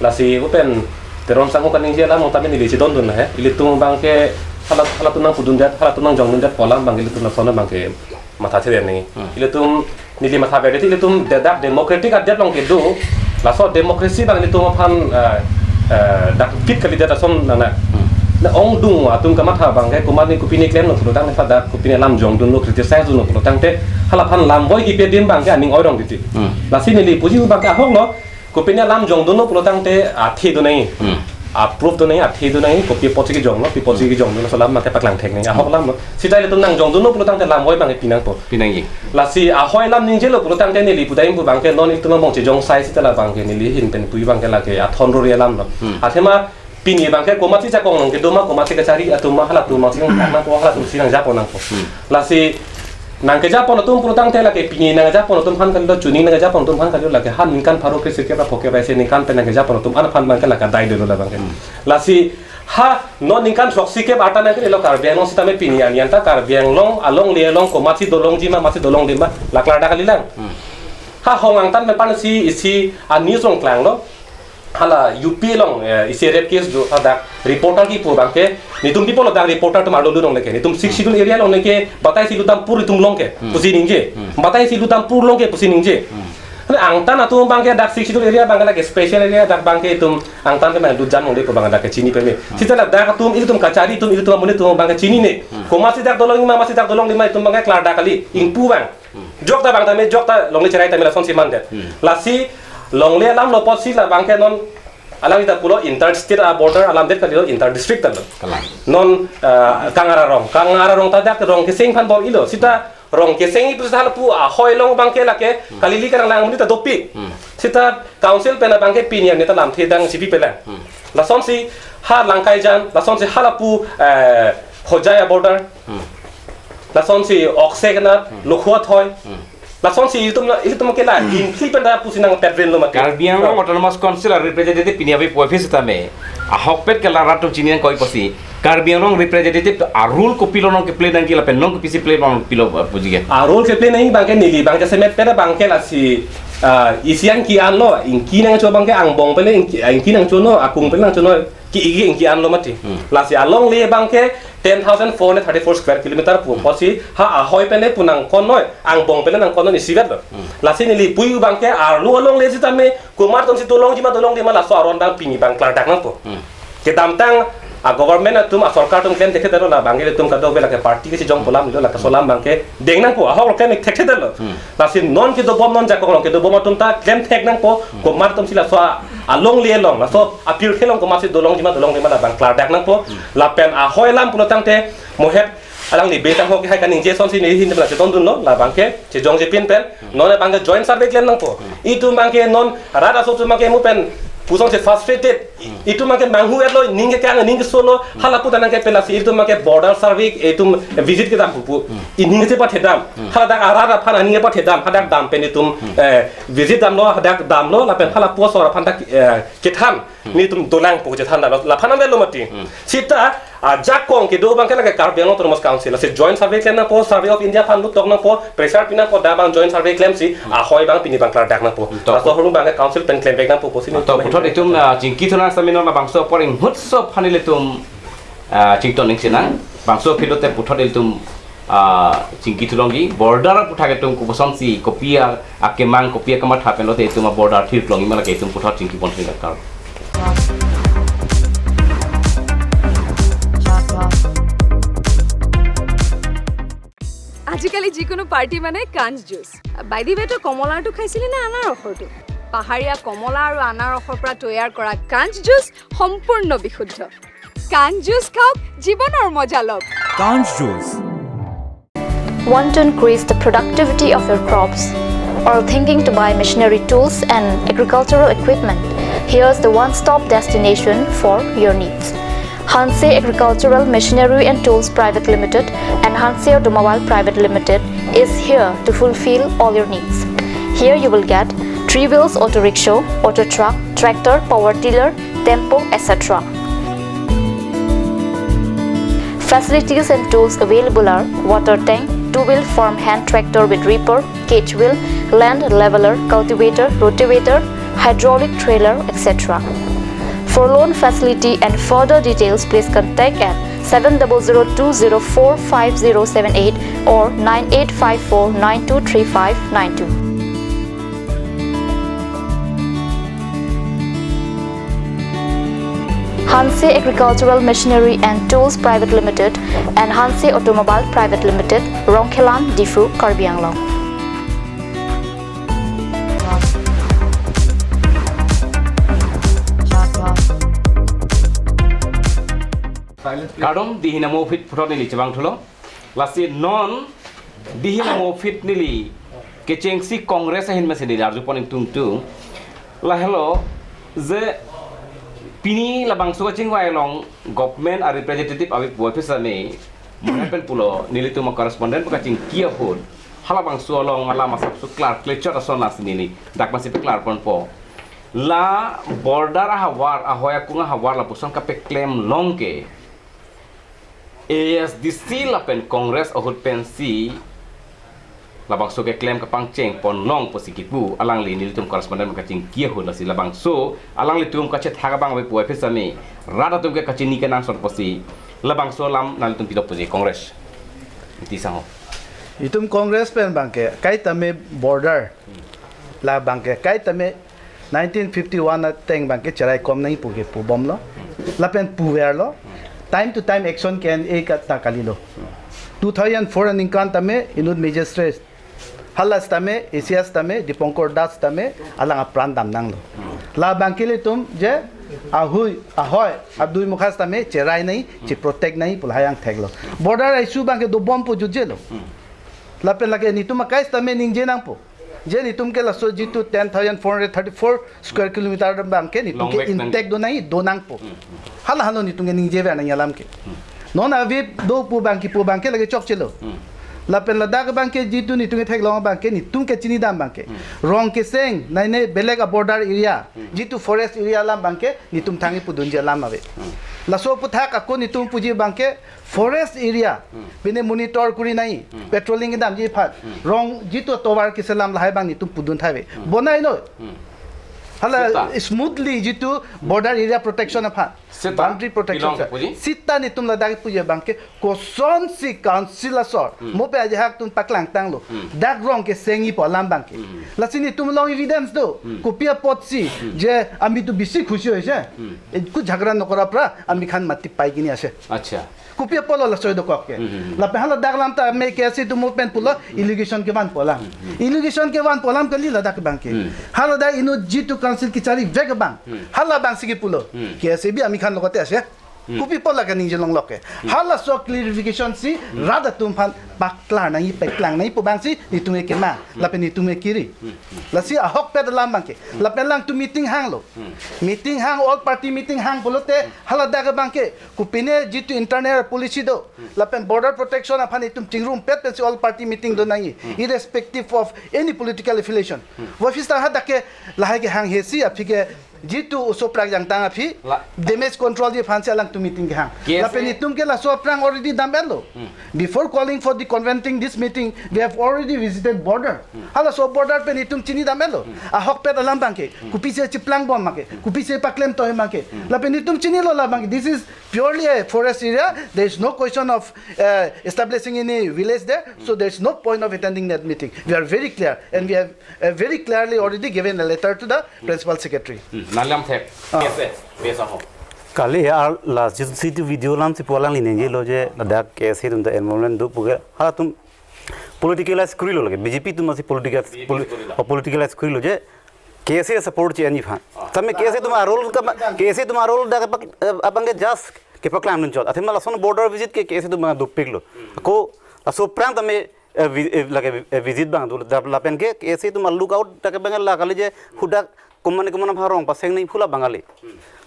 Lasi upen Teron Sangho kaningje alam tame neli chedondun he. Ilitum abang ke hala, halatum nangpudundet, halatum nangjongdundet pu alam abang ke ilitum lason abang ke matha chere ni. Hmm. Ilitum neli matha beri ti ilitum de-, dak democratic adet along kedo. Laso democracy abang ilitum aphan, eh, eh, dak fit kalidet ason nana. Hmm. Na ongdung atum kamatha abang ke komat ni kopine klemlo pulo tangte, dak kopine alam jongdunlo, criticize dunlo pulo tangte, halaphan lam boi kipe adim abang ke aning oirong titi. Hmm. Lasi neli puji abang ke ahok lo, kopine alam jongdunlo pulo tangte athe do nangji. Hmm. Approve do nangji, athe do nangji, kopi apotsi kejonglo, pi apotsi kejonglo, laso alam abang ke paklang thek nangji. Ahok alam lo. Seta ilitum nangjongdunlo pulo tangte lam boi abang ke pinangpo. Pinangji. Lasi ahoi alam ningjelo pulo tangte neli pudam pu abang ke non ilitum abang chejong sai seta la abang ke neli ahin pen pu abang ke lake athon rori alam lo. Hmm. Athema pini abang ke komatsi jakong along kedo ma, komatsi kachari atum ma, halatum ma si nangkok nangpo, halatum si nangjapon nangpo. Hmm. Lasi nangkejapon atum pulo tangte lake pini nangjapon atum aphan kalilo, chini nangjapon atum aphan kalilo, lake ha ningkan pharo kre sirkep ra phokep ra isi ningkan pen nangjapon atum an aphan abang ke lake dai dolo la abang ke. Hmm. Lasi ha non ningkan throksi kep arta nangkele lo Karbi Anglong sitame pini an anta Karbi Anglong alongle along komatsi dolongji ma, matsi dolongde ma, la klardak kalilang. Hmm. Ha Hong Angtan pen pan si isi a news along klanglo. Hala U P along, eh, isi rape case do, hadak reporter kipu abang ke, netum pi pulo dak reporter atum arlo dun longle ke. Netum Sixth Schedule area longle ke, batai si lutdam pur itum long ke, Hmm. pusi ningje. Hmm. Batai si lutdam pur long ke, pusi ningje. Hmm. Hane Angtan atum abang ke dak Sixth Schedule area abang ke lake special area dak abang ke itum Angtan ke abang lutjan longle pu abang dak ke chini peme. Hmm. Seta la dak atum ilitum kachari atum ilitum amonit atum abang ke chinine. Hmm. Komatsi dak dolongji ma, matsi dak dolongde ma itum abang ke klardak kali. Ingpu abang. Hmm. Jok ta abang tame, jok ta longle cherai tame lasonsi mandet. Hmm. Lasi longle alam lo apotsi la abang ke non alang ita pulo interstate a border alam det kalilo, inter district ta lo. Kalang. Non, eh, Kangthir arong, Kangthir arong ta dak rong keseng aphan bor-ilo. Seta rong keseng ipu seta lapu ahoi along abang ke lake Hmm. kalili karang lang amonit ta dopik. Hmm. Seta council pen abang ke pini an neta lamthe dang chipi pelang. Hmm. Lasonsi ha Langkaijan, lasonsi ha lapu, eh, Hojai a border. Hmm. Lasonsi Okse Kenat, Hmm. Lokhuathoi. Hmm. Lasonsi ilitum la, ilitum ke la, Hmm. himphli pen ta pusi nangpet rin lo mati. Karbi Anglong Oh. Autonomous Council a representative pini ave pu office tame. Ahokpet ke la rat atum chini nangkok pusi. Karbi Anglong representative a role kopilo nangkeplay nangji lapen nangkepisi play nang pilo, uh, puji ke. A role keplay nangji abang ke neli abang ke semet pera abang ke lasi, ah, isi angki anlo, ingki nangcho abang ke angbong pele ingki, ingki nangchono, akung pele nangchono, ki igi ingki anlo mati. Hmm. Lasi alongle abang ke ten thousand four hundred thirty-four square kilometer pu, Hmm. pusi ha ahoi pele pu nangkonnoi, angbong pele nangkonnoi isivet lo. Hmm. Lasi neli pu abang ke arlo alongle sitame, komat atumsi dolongji ma dolongde ma laso aron abang pini abang klardak nangpo. Hmm. Kedamtang a government atum a sorkar atum klem thekthe lo la abang ke ilitum kadokave lake party kechijong pu alam lo, lake laso alam abang ke deng nangpo, ahok klem thekthe lo. Hmm. Lasi non kedobom non jakong along kedobom atum ta klem thek nangpo, Hmm. komat atumsi laso a, alongle along, laso apirthe along komatsi dolongji ma dolongde ma la abang klardak nangpo. Hmm. Lapen ahoi alam pulo tangte mohet alangli betang ahok hai kaningje asonsi neli ahin pen la chetondunlo, la abang ke chejongje pin pen, Hmm. non abang ke joint survey klem nangpo. Hmm. Itum abang ke non rat aso atum abang ke mu pen pusongsi frustrated. Hmm. Itum abang ke manghu-etlo, ning kekang, ning kesolo, Hmm. hala puta nangkepe lasi itum abang ke border survey, itum visit kedam pupu. Hmm. Ining kepathedam. Hmm. Hala dak arat aphan aning kepathedam, hadak dam pen itum, Hmm. eh, visit damlo, hadak damlo, lapen hala pu asor aphan dak, eh, kethan. Hmm. Netum dolang pu chethan damlo, laphan an lo mati. Hmm. Seta Ajakong kedo abangke lake Karbi Anglong Autonomous Council. Lasi joint survey klem nangpo, Survey of India aphan lut tok nangpo, pressure pi nangpo, dak abang joint survey klemsi, ahoi abang pini abang klardak nangpo. Tok. Laso ahormu abangke council pen klemvek nangpo pusi. To nelitum puthot ahin itum, ah, chingki thu nang sami non labangso apor inghutso aphan ilitum, ah, chington ning chenang. Bangso aphi lote puthot ilitum, ah, chingki thu longji. Border aphuthak itum koposonsi, kopi a, akemang, kopi akamatha pen lote itum a-border thir longji ma lake itum puthot chingki pon thir kar. আজিকালি যিকোনো পাৰ্টি মানে কাঞ্চ juice. By the ৱে, তই কমলাৰটো খাইছিলি নে আনাৰসৰটো? পাহাৰীয়া কমলা আৰু আনাৰসৰ পৰা তৈয়াৰ কৰা কাঞ্চ জুচ সম্পূৰ্ণ বিশুদ্ধ। কাঞ্চ জুচ খাওক, জীৱনৰ মজা লওক। Kanj Juice. Want to increase the productivity of your crops? Or thinking to buy machinery tools and agricultural equipment? Here's the one-stop destination for your needs. Hanse Agricultural Machinery and Tools Private Limited and Hanse Automobile Private Limited is here to fulfill all your needs. Here you will get three wheels auto rickshaw, auto truck, tractor, power tiller, tempo, et cetera. Facilities and tools available are water tank, two-wheel farm hand tractor with reaper, cage wheel, land leveler, cultivator, rotavator, hydraulic trailer, et cetera. For loan facility and further details, please contact at seven double zero two zero four five zero seven eight or nine eight five four nine two three five nine two. Hanse Agricultural Machinery and Tools Private Limited and Hanse Automobile Private Limited, Rongkhelan, Diphu, Karbi Anglong. Kardom, dihin amo aphi puthot neli chevang thulo. Lasi non dihin amo aphi neli kechengsi Congress ahin mesen neli arjupon ingtungtung. Lahelo je pini labangso kachingvai along government a-representative ave pu aphi sami, mane pen pulo nelitum a-correspondent pen kachingki ahut, halabangso along alam asapso klarkle chot ason lasi neli dak masi peklarponpo. La border ahavar, ahoi akung ahavar lapuson kapeklem long ke A S D C lapen Congress ahut pensi labangso keklem kapangchengpon long pusi kipu, alangli nelitum correspondent kachingki ahut lasi labangso alanglitum kachethak abang ave pu aphi sami, rat atum ke kachini kenangsot pusi labangso alam nanglitum pidok pusi Congress. Iti sangho. Itum Congress pen abangke kaitame border, la abangke kaitame nineteen fifty-one ateng abangke cheraikom nangji pu ke pubomlo. Lapen puverlo. Time to time action ke-en-e kata kalilo. Two thousand four aningkan tame inut magistrate, hala sitame, A C S tame, Dipankar Das tame, alang apran damnanglo. La abangke ilitum je ahui, ahoi, adui mukha sitame cherai nangji, cheprotect nangji pu lahai angtheklo. Border issue abangke dobom pu jutjelo. Lapen lake nelitum akai sitame ningje nangpo. Je nelitum ke laso jitu ten thousand four hundred thirty-four square kilometer abangke nelitum ke Longvek nang- intact do nangji, do nangpo. Hmm, hmm. Hala hano nelitum ke ningjever nangji alam ke. Hmm. Non ave do pu abangke pu abangke lake chokchelo. Hmm. Lapen ladak abangke jitu nelitum ke theklong abangke nelitum ke chinidam abangke. Hmm. Rong keseng, nai ne belek a-border area, Hmm. jitu forest area alam abangke nelitum thangji pudunji alam ave. Hmm. Laso aphuthak ako nelitum puji abangke forest area, Hmm. pine monitor kuri nangji, Hmm. patrolling kedamji aphan. Hmm. Rong jitu tovar keselam lahai abang nelitum pudun thaive. Hmm. Bonai noi. Hmm. Hala Seta. Smoothly jitu border area protection aphan. Seta. Boundary protection Pilong aphan. Puji? Seta nelitum ladak puji abangke kosonsi council asor. Hmm. Mo pe ajahak atum paklangtanglo. Hmm. Dak rong kesengji pu alam abangke. Hmm. Lasi nelitum along evidence do. Hmm. Kopi apotsi Hmm. je ami tu bisi khushi hoise. Hmm. Ekho jhagara nokora pra ami khan mati pai kini ase. Acha. Kopi apotlo laso dokok ke. Hmm, hmm, hmm. Lapen hala dak alam tame ke ase tu mo pen pulo allegation kevan pu alam. Hmm, hmm. Allegation kevan pu alam kali ladak abangke. Hmm. Hala dak inut jitu council kecharivek abang. Hmm. Hala abangsi ke pulo. Hmm. Ke ase bi ami khan lokote ase. Hmm. Kopi apot la kaningje longlok ke. Hmm. Halaso clarification si Hmm. rat atum aphan paklar nangji, paklang nangji pu abangsi nelitum ke kema. Hmm. Lapen nelitum ke kiri. Hmm. Hmm. Lasi ahokpet alam abangke. Hmm. Lapen alangtum meeting hanglo. Hmm. Meeting hang, all party meeting hang pulote Hmm. hala dak abangke kopine jitu internal policy do. Hmm. Lapen border protection aphan itum chingrumpet pensi all party meeting do nangji. Hmm. Irrespective of any political affiliation. Hmm. Vosista hadak ke lahai ke hanghe si aphi ke Jitu oso aphrang jangtang aphi, La- damage control ji aphansi alangtum meeting kehang. K S A Lapen itum ke laso aphrang already dam-etlo. Hmm. Before calling for the convening this meeting, we have already visited border. Hmm. Halaso border pen itum chini dam-etlo. Hmm. Ahokpet alam abangke, Hmm. kopisi chiplang bom abangke, Hmm. kopisi paklem tohe abangke. Hmm. Lapen itum chinilo la abangke. This is purely a forest area. There is no question of uh, establishing any village there. So there is no point of attending that meeting. We are very clear, and we have uh, very clearly already given a letter to the principal secretary. Hmm, nalam thek. Ah. Yes, yes, yes, ho. Kali ya la G C T V video alamsi pu alangli ningjelo je ladak K S A atum ta involvement do pu ke halatum politicalize korilo lake, B J P atum si political B J P poli- korilo. Oh, politicalize korilo je K S A support che-enji aphan. Ah. Tame K S A atum a-role ka, K S A atum a-role dak kepak-, eh, abangke just kepaklang nunchot. Athema lason border visit ke K S A atum abang dopiklo. Hmm. Ako laso aphrang tame eh, vi- eh, lake, eh, visit abang do, da- lapen ke K S A atum a-lookout dak abang la kali je hadak komatne komatne aphan rong paseng nangji pu la abang kali.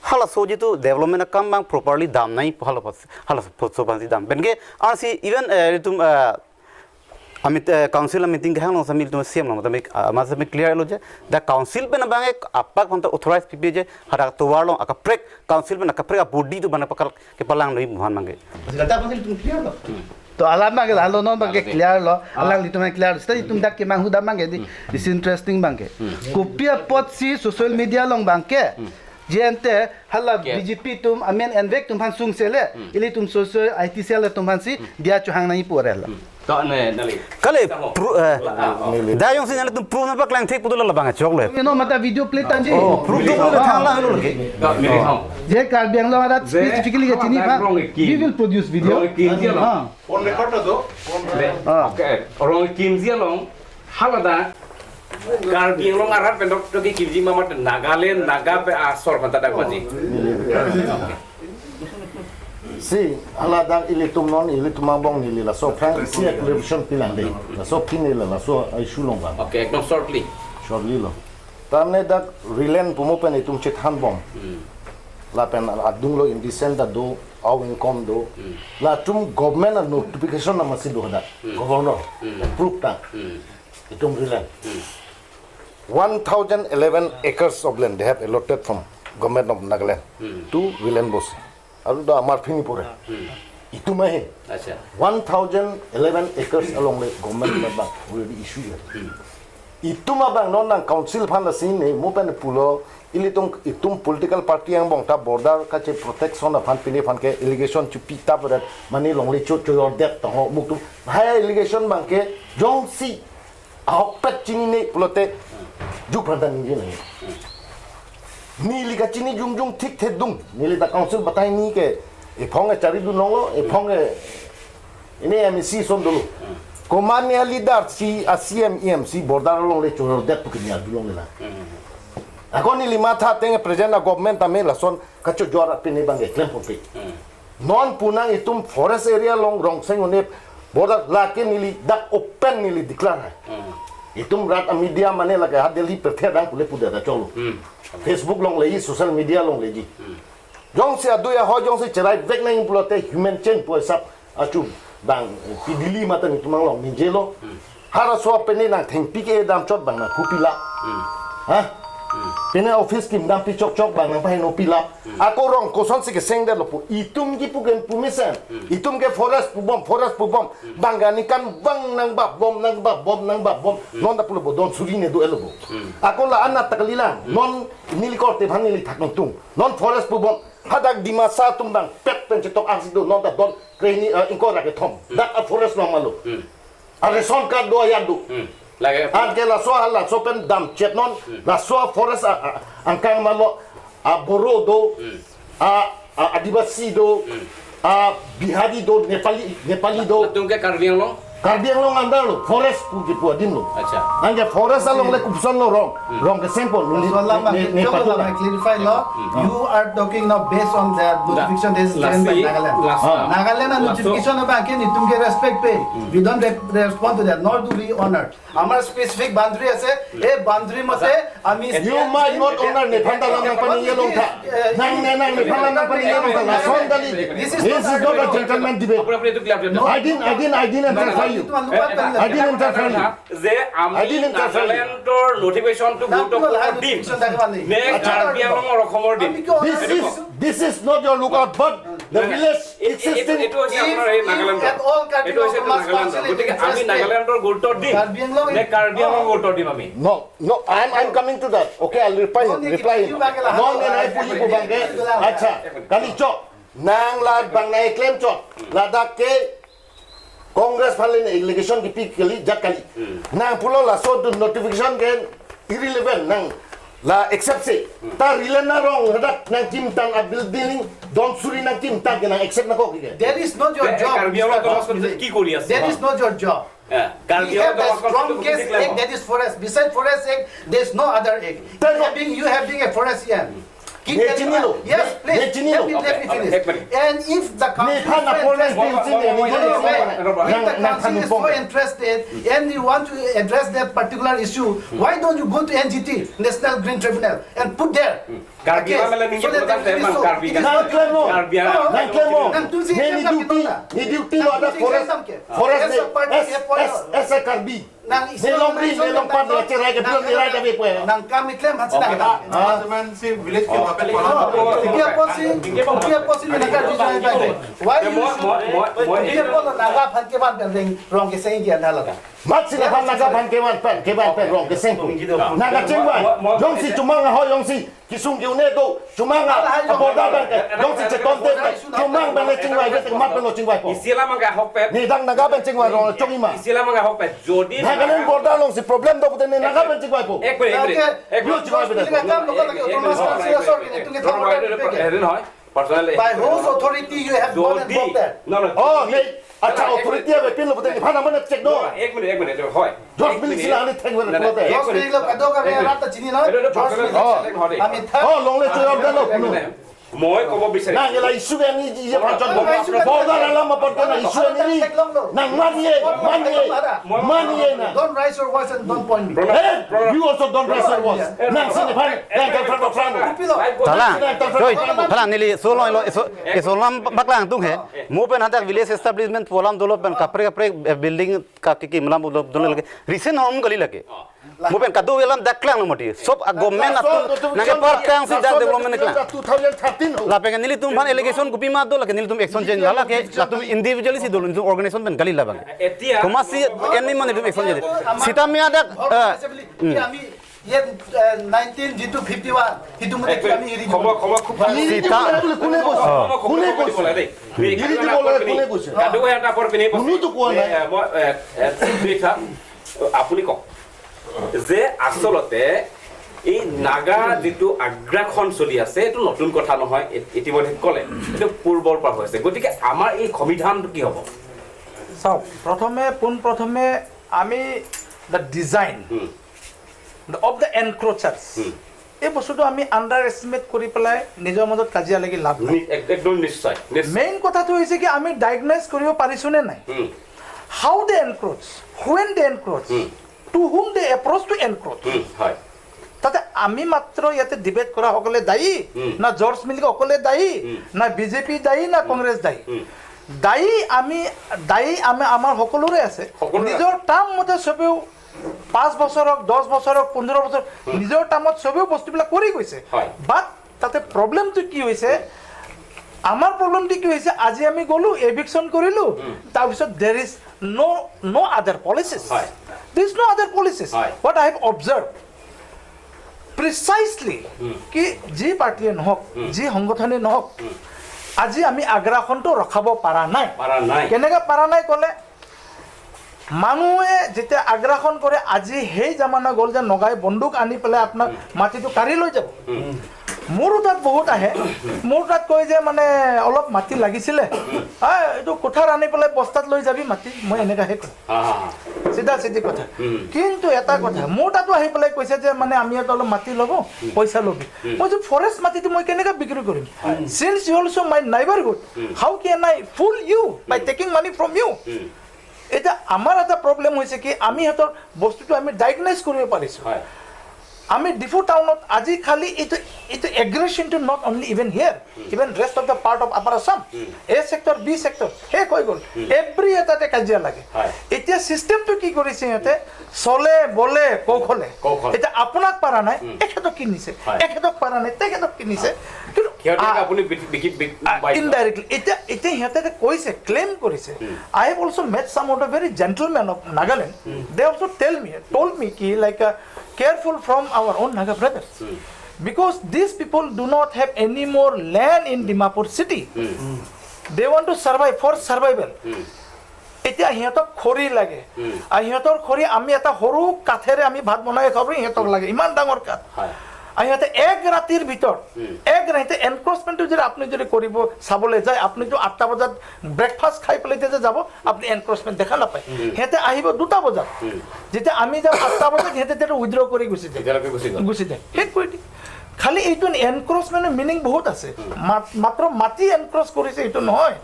Halaso jitu development akam abang properly dam nangji pu hala pas- halaso aphansi dam. Pen ke ansi even, eh, itum, eh, amit, eh, council a-meeting kehang along samil itum C M along tame, ah, amat tame clear lo je. Da council pen abang ke apak aphan ta authorize pipe je hadak tovar along akaprek council pen akaprek a-body atum abang pakal kepalang noi buhan abangke. Sila ta council itum clear lo. To alam abangke lalo non abangke Alade. Clear lo, Ah. alanglitum clear lo. Seta itum dak kemanghu dam abangke di, Hmm. disinteresting abangke. Hmm. Kopi apotsi social media along abangke, Hmm. jente hala Ke- B J P atum amen envek atum aphan sungse le, Hmm. ilitum social I T cell atum aphansi Hmm. diya chohang nangji pu arelo. Hmm. To ne nali. Kali Tamo. pro- eh, Ah, ah. Da jongsi nanglitum proof nangpaklang thek pu dola la abang choklo. Ino mata video play tangji. Oh, proof do le thang la lo lake. To, mili hong. Je Karbi Anglong arat Je specifically ke chini Karbi pha. Anglong ke We will produce video. Rong kimji along. Ah. Phone record do. Be, Ah. Okay. Rong kimji along. Haladak Karbi Anglong arat pen dok dok kimji mamat Nagaland, Naga pen asor aphan ta dak maji. Si, haladak ilitum non, ilitum angbong neli laso aphrang isi a-clarification pilang dei. Laso aphi neli laso issue along abang. Okay, ekdom shortly. Shortly lo. Tamne dak Reliance pu mo pen itum chethan bom. Hmm. Lapen adung lo indecent ta do, aw ingkoi do. Hmm. Latum government a-notification amatsi do hadak. Hmm. Governor. Hmm. Approve ta. Hmm. Itum Reliance. Hmm. One thousand eleven acres of land they have allotted from Government of Nagaland Hmm. to Reliance Bose. Aru da amar phini pore. Hmm. Itum ahin. Acha. One thousand eleven acres along le government member already issue ya. Hmm. Itum abang non nang council aphan lasi ne mo pen pulo ilitum itum political party angbong ta border kache protection aphan pini aphan ke allegation chepi ta berat mane longle cho choyor det to ho muktu. Haya allegation abangke jongsi ahokpet chinine pulote juk aphan ta ningje nang. Neli kachini jongjong thik thedung. Neli ta council batai ni ke ephong e chari dun longlo, ephong e ini M A C son dolo. Komatne a-leader si a-C M E M si border along le choyor det pu ke ni arjulong le na. Ako neli matha ateng present a-government tame lason kachojor apini abangke klem ponpe. Non punang itum forest area along Rongseng un-e border lake neli dak open neli declare hai. Hmm. Itum rat a-media mane lake ha Delhi perthe dang pule pude da cholo. Hmm. Facebook along leji, social media along leji. Hmm. Jongsi adui ahoi jongsi cherai vek nang pulote human chain pu asap achu bang, eh, pidili mata nelitum anglong ningjelo. Hmm. Halaso apini nang thengpi ke dam chot abang nang pupila. Hmm. Ha? Hmm. Pini office kim dam pi chok chok abang nang paheno pila. Hmm. Ako rong kosonsi keseng detlo pu. Itum kipu ke pumesen. Hmm. Itum ke forest pu bom, forest pu bom. Hmm. Bang gani kan bang nang bap bom, nang bap bom, nang bap bom. Hmm. Non ta pulo bo don suri ne do elo bo. Hmm. Ako la anat ta kalilang. Hmm. Non neli korte aphan neli thak nangtung. Non forest pu bom. Hadak Dimasa atum bang pet pen chetok aksi do. Non ta don kreni, eh, ingkoi ra kethom. Hmm. Dak a-forest along ma lo. Hmm. A-ration card do ayat do. Hmm. Lake anke laso halaso pen dam chet non. Hmm. Laso forest a, a, angkang ma lo, a-Boro do, Hmm. a, a, Adivasi do, Hmm. a-Bihari do, Nepali, Nepali do. Latum ke Karbi Anglong? Karbi Anglong under lo, forest pu kipu adim lo. Acha. Anke forest along le kopuson lo rong. Hmm. Rong keseng pon, ne, Laso alam ne, ne, ne, ne, patu la la. Clarify lo. Hmm. You are talking now based on the notification that is given by Lasi, Nagaland. Lasi. Ah. Nagaland a Laso. Notification abangke nelitum ke respect pe. Hmm. We don't re-, respond to that, nor do we honor. Amar specific boundary ase, Hmm. ei boundary mote Acha. ami You might not honor, nephan ta lam nangpaningje longtha. Eh, Nang ne nang nephan lam nangpaningje longtha. Lason kali. This is This is not a gentleman debate. Apuni, apuni itu clear, clear. No. I didn't, I didn't, I didn't No, no, I didn't interfere you. যে আমি I didn't interfere you. নাগালেণ্ডৰ নটিফিকেশ্যনটো না, গুৰুত্ব কিয় লাহে দিম। নটিফিকেশ্যন থাকে মানে? নে আচ্ছা। কাৰ্বি আংলঙৰ অসমৰ দিম? আমি কিয় This is, this is not your lookout, but the নাই, নাই। village এই, এই, existing এইটো হৈছে আপোনাৰ এই If নাগালেণ্ডৰ। at all Karbi এইটো হৈছে Autonomous নাগালেণ্ডৰ। Council is গতিকে আমি interested, নাগালেণ্ডৰ গুৰুত্ব দিম। কাৰ্বি আংলং নে কাৰ্বি আংলঙৰ গুৰুত্ব দিম আমি? No, no, I'm, I'm coming to that. Okay, I'll reply him, reply him. Non, non, I puji pu abang ke. Acha, kali chok. Nang la bang nangklem chok. Ladak ke Congress aphan le allegation kipi kali, jat kali. Hmm. Nang pulo laso notification ke irrelevant nang la accept se. Hmm. Ta relevant arong hadak nangkimtang a building don suri nangkimtang ke nang accept nangkok ke. That is not your A, job, Karbi Anglong Mister Autonomous Council কি কৰি আছে? That is not your job। A, Karbi We have Anglong the Autonomous Council strongest কি act, that is forest. Beside forest act, there is no other act। Then You have been, you have been a forest E M। Keep Ne that in mind। Yes, please, let me, let me finish। এক minute. And if the council is so interested, if the council is so interested and you want to address that particular issue, why don't you go to N G T, National Green Tribunal, and put there? Karbi আংলঙে নিংকে পতা তেমন Karbi. Nang klem lo। Karbi Anglong. Nang klem lo. Nang tu si Ne, ne duty, ne duty lo ada forest, forest ne, as, as, as a Karbi. Nang isi Ne long ri, ne long pat, ne cherai ke, ne rai ke, nang kam iklem han sina. Teman si village ke bapak Dia posi, dia posi ni nang ka jujai bai. Why you should? Dia polo Naga aphan kevan pen rong ke seng dia na laga. Mat si na pan Naga aphan kevan pen, kevan pen rong ke seng. Naga chingvai. Jongsi chomang ho, jongsi kisung kiu ne do, chomang a, a border abang ke, jongsi cheton te, chomang abang le chingvai, bete mat abang lo chingvaipo. Isi alam ke ahok pet. Ne dang Naga abang chingvai rong chong ima. Isi alam ke ahok pet. Jodi Nagaland border alongsi problem do pute ne Naga abang chingvaipo. Ek minute, ek minute, ek Yo minute. chingvai pute. Kam lo ka Autonomous Council asor ke, tu ke Rong thamar wai ke. Herin hoi. Personal By whose authority you have gone and Jodi bought that? No, no, Oh, jodi ne, acha authority ave pin lo pute ne, phana mana check do. Ek minute, ek minute, হয়। George এক Milling minute. sila ani thek ave নাই, নাই, pulote. এক George minute. Milling lo kado kami Ek minit। rata chini na, এইটো, এইটো George personal Milling. Oh. Check হওক দেই। Ami tha, Ho, longle choyok de lo এক মিনিট। Kuno. মই ক'ব বিচাৰিম। Nang ela issue ke ani ye Border, pachon. Border, Border alam apot ke na issue ani ri. Nang mani ye, mani ye, mani ye na. Don't raise your voice and don't point me। Pranab, Hey, Pranab. you also don't raise your voice. Nang sini phan, nang kan phan phan. Tala, Joy, tala neli solo lo, so, ke solo lam baklang tung he. Mo pen hadak village establishment pu alam dolo pen kaprek kaprek, eh, building ka ke ke malam dolo dolo lake. Recent home kali lake. Mo pen kado alam dak klang lo mati. Sob a government atum nangkepar klang si dak development klang. Two thousand thirteen ho. Lapen ke nelitum aphan allegation kopi ma do lake nelitum action change lake. Latum individually si dolo, nelitum organization pen kali labang. এতিয়া Komat si enni mane nelitum action change. Sita mi adak, eh, Hmm। আমি ইয়াত, এ, নাইনটিন যিটো fifty one, সেইটো মতে কি আমি এৰি দিব সময়, সময় খুব কম। এৰি দিব Sita। লাগে বুলি কোনে কৈছে? অ। সময় খুব কোনে কম কৈছে? দিব লাগে দেই। এৰি দিব লাগে কোনে কৈছে? কাদু এটা পৰ পিনে কৈছে। কোনোতো কোৱা নাই। এ, মই, এ, এ, সুধি চাম। আপুনি কওক যে আচলতে এই নাগা যিটো আগ্ৰাসন চলি আছে, এইটো নতুন কথা নহয়, এ-, ইতিমধ্যে ক'লে। এইটো পূৰ্বৰ পৰা হৈছে। গতিকে আমাৰ এই সমিধানটো কি হ'ব? চাওক, প্ৰথমে, পোনপ্ৰথমে আমি the design hmm. of the encroachers। হুম। এই বস্তুটো আমি আণ্ডাৰ এষ্টিমেট কৰি পেলাই নিজৰ মাজত কাজিয়া লাগি লাভ নাই। নি-, এক-, একদম নিশ্চয়, নিশ্চয়। মেইন কথাটো হৈছে কি আমি ডায়াগনাইজ কৰিব পাৰিছো নে নাই? হুম। How they encroach, when they encroach, hmm. To whom they approach to encroach। হুম, হয়। তাতে আমি মাত্ৰ ইয়াতে ডিবেট কৰা সকলে দায়ী, হুম। না জৰ্জ মিলিং অকলে দায়ী, হুম। না বিজেপি দায়ী, না হুম। কংগ্ৰেছ দায়ী। হুম। দায়ী আমি, দায়ী আমি, আমাৰ সকলোৰে আছে। সকলোৰে নিজৰ আছে। টাৰ্ম মতে চবেও পাঁচ বছৰ হওক, দহ বছৰ হওক, পোন্ধৰ বছৰ, হুম। নিজৰ টাৰ্মত চবেও বস্তুবিলাক কৰি গৈছে। হয়। বাট তাতে প্ৰব্লেমটো কি হৈছে? আমাৰ প্ৰব্লেমটো কি হৈছে? আজি আমি গ'লো, এভিকশ্যন কৰিলো, হুম। তাৰপিছত there is no, no other policies। হয়। There is no other policies। হয়। What I have observed, precisely হুম। কি যি পাৰ্টিয়ে নহওক, হুম। যি সংগঠনে নহওক, হুম। আজি আমি আগ্ৰাসনটো ৰখাব পৰা নাই। পৰা নাই। কেনেকে পৰা নাই ক'লে, মানুহে যেতিয়া আগ্ৰাসন কৰে, আজি সেই জামানা গ'ল যে নগাই বন্দুক আনি পেলাই আপোনাক হুম। মাটিটো কাঢ়ি লৈ যাব। হুম। মোৰো তাত বহুত আহে, মোৰ তাত কয় যে মানে অলপ মাটি লাগিছিলে, আ, এইটো কোঠাৰ আনি পেলাই বস্তাত লৈ যাবি মাটি, মই এনেকাহে কওঁ। হা, হা, হা। চিধা চিধি কথা। হুম। কিন্তু এটা কথা, মোৰ তাতো আহি পেলাই কৈছে যে মানে আমি ইয়াত অলপ মাটি ল'ব, হুম। পইচা ল'বি। হুম। মই যে ফৰেষ্ট মাটিটো মই কেনেকে বিক্ৰী কৰিম? হয়। Since you also my neighborhood, hmm. How can I fool you by hmm. Taking money from you? হুম। এতিয়া আমাৰ এটা প্ৰব্লেম হৈছে কি আমি সিহঁতৰ বস্তুটো আমি ডায়াগনাইজ কৰিব পাৰিছো। হয়। আমি ডিফু টাউনত আজি খালি এইটো এইটো এগ্ৰেশ্যনটো not only even here, even rest of the part of upper Assam, A sector, B sector শেষ হৈ গ'ল। এভৰি এটাতে কাজিয়া লাগে। হয়। এতিয়া চিষ্টেমটো কি কৰিছে সিহঁতে? চলে বলে কৌশলে। কৌশল। এতিয়া আপোনাক পাৰা নাই, উম। এখেতক কিনিছে, হয়। এখেতক পাৰা নাই, তেখেতক কিনিছে। কিন্তু সিহঁতে আ- আপুনি বিকি- বিকি- বিকি- ইনডাইৰেক্টলি এতিয়া এতিয়া সিহঁতে যে কৈছে, ক্লেইম কৰিছে। I have also met some of the very gentlemen of Nagaland. They also tell me, told me কি like, uh, careful from our own Naga brothers, because these people do not have any more land in Dimapur city. They want to survive, for survival. এতিয়া সিহঁতক খৰি লাগে। আৰু সিহঁতৰ খৰি আমি এটা সৰু কাঠেৰে আমি ভাত বনাই খাব পাৰি, সিহঁতক লাগে ইমান ডাঙৰ কাঠ। হয়। আৰু সিহঁতে এক ৰাতিৰ ভিতৰত, এক ৰাতিতে এনক্ৰচমেণ্টটো যদি আপুনি যদি কৰিব চাবলৈ যায়, আপুনিতো আঠটা বজাত ব্ৰেকফাষ্ট খাই পেলাই যেতিয়া যাব, আপুনি এনক্ৰচমেণ্ট দেখা নাপায়। সিহঁতে আহিব দুটা বজাত। যেতিয়া আমি যাম আঠটা বজাত, সিহঁতে তেতিয়া উইড্ৰ কৰি গুচি যায়। তেতিয়ালৈকে গুচি গ'ল। গুচি যায়, শেষ কৰি দিয়ে। খালি এইটো এনক্ৰচমেণ্টৰ মিনিং বহুত আছে। মাত- মাত্ৰ মাটি এনক্ৰচ কৰিছে, এইটো নহয়।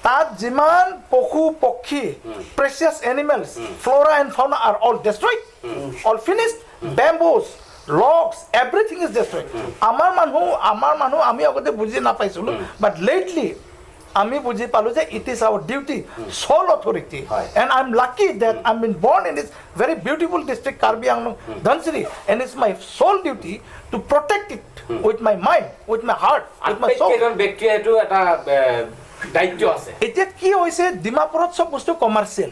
তাত যিমান পশু পক্ষী, precious animals, flora and fauna are all destroyed, all finished, bamboos, logs, everything is destroyed. আমাৰ মানুহ আমাৰ মানুহ আমি আগতে বুজি নাপাইছিলো, বাট লেটলি আমি বুজি পালো যে it is our duty, sole authority, হয়। And I am lucky that I am been born in this very beautiful district, Karbi Anglong, Dhansiri, and it's my sole duty to protect it with my mind, with my heart, with my soul. প্ৰত্যেকজন ব্যক্তিয়ে এইটো এটা এ, দায়িত্ব আছে। এতিয়া কি হৈছে, ডিমাপুৰত চব বস্তু commercial.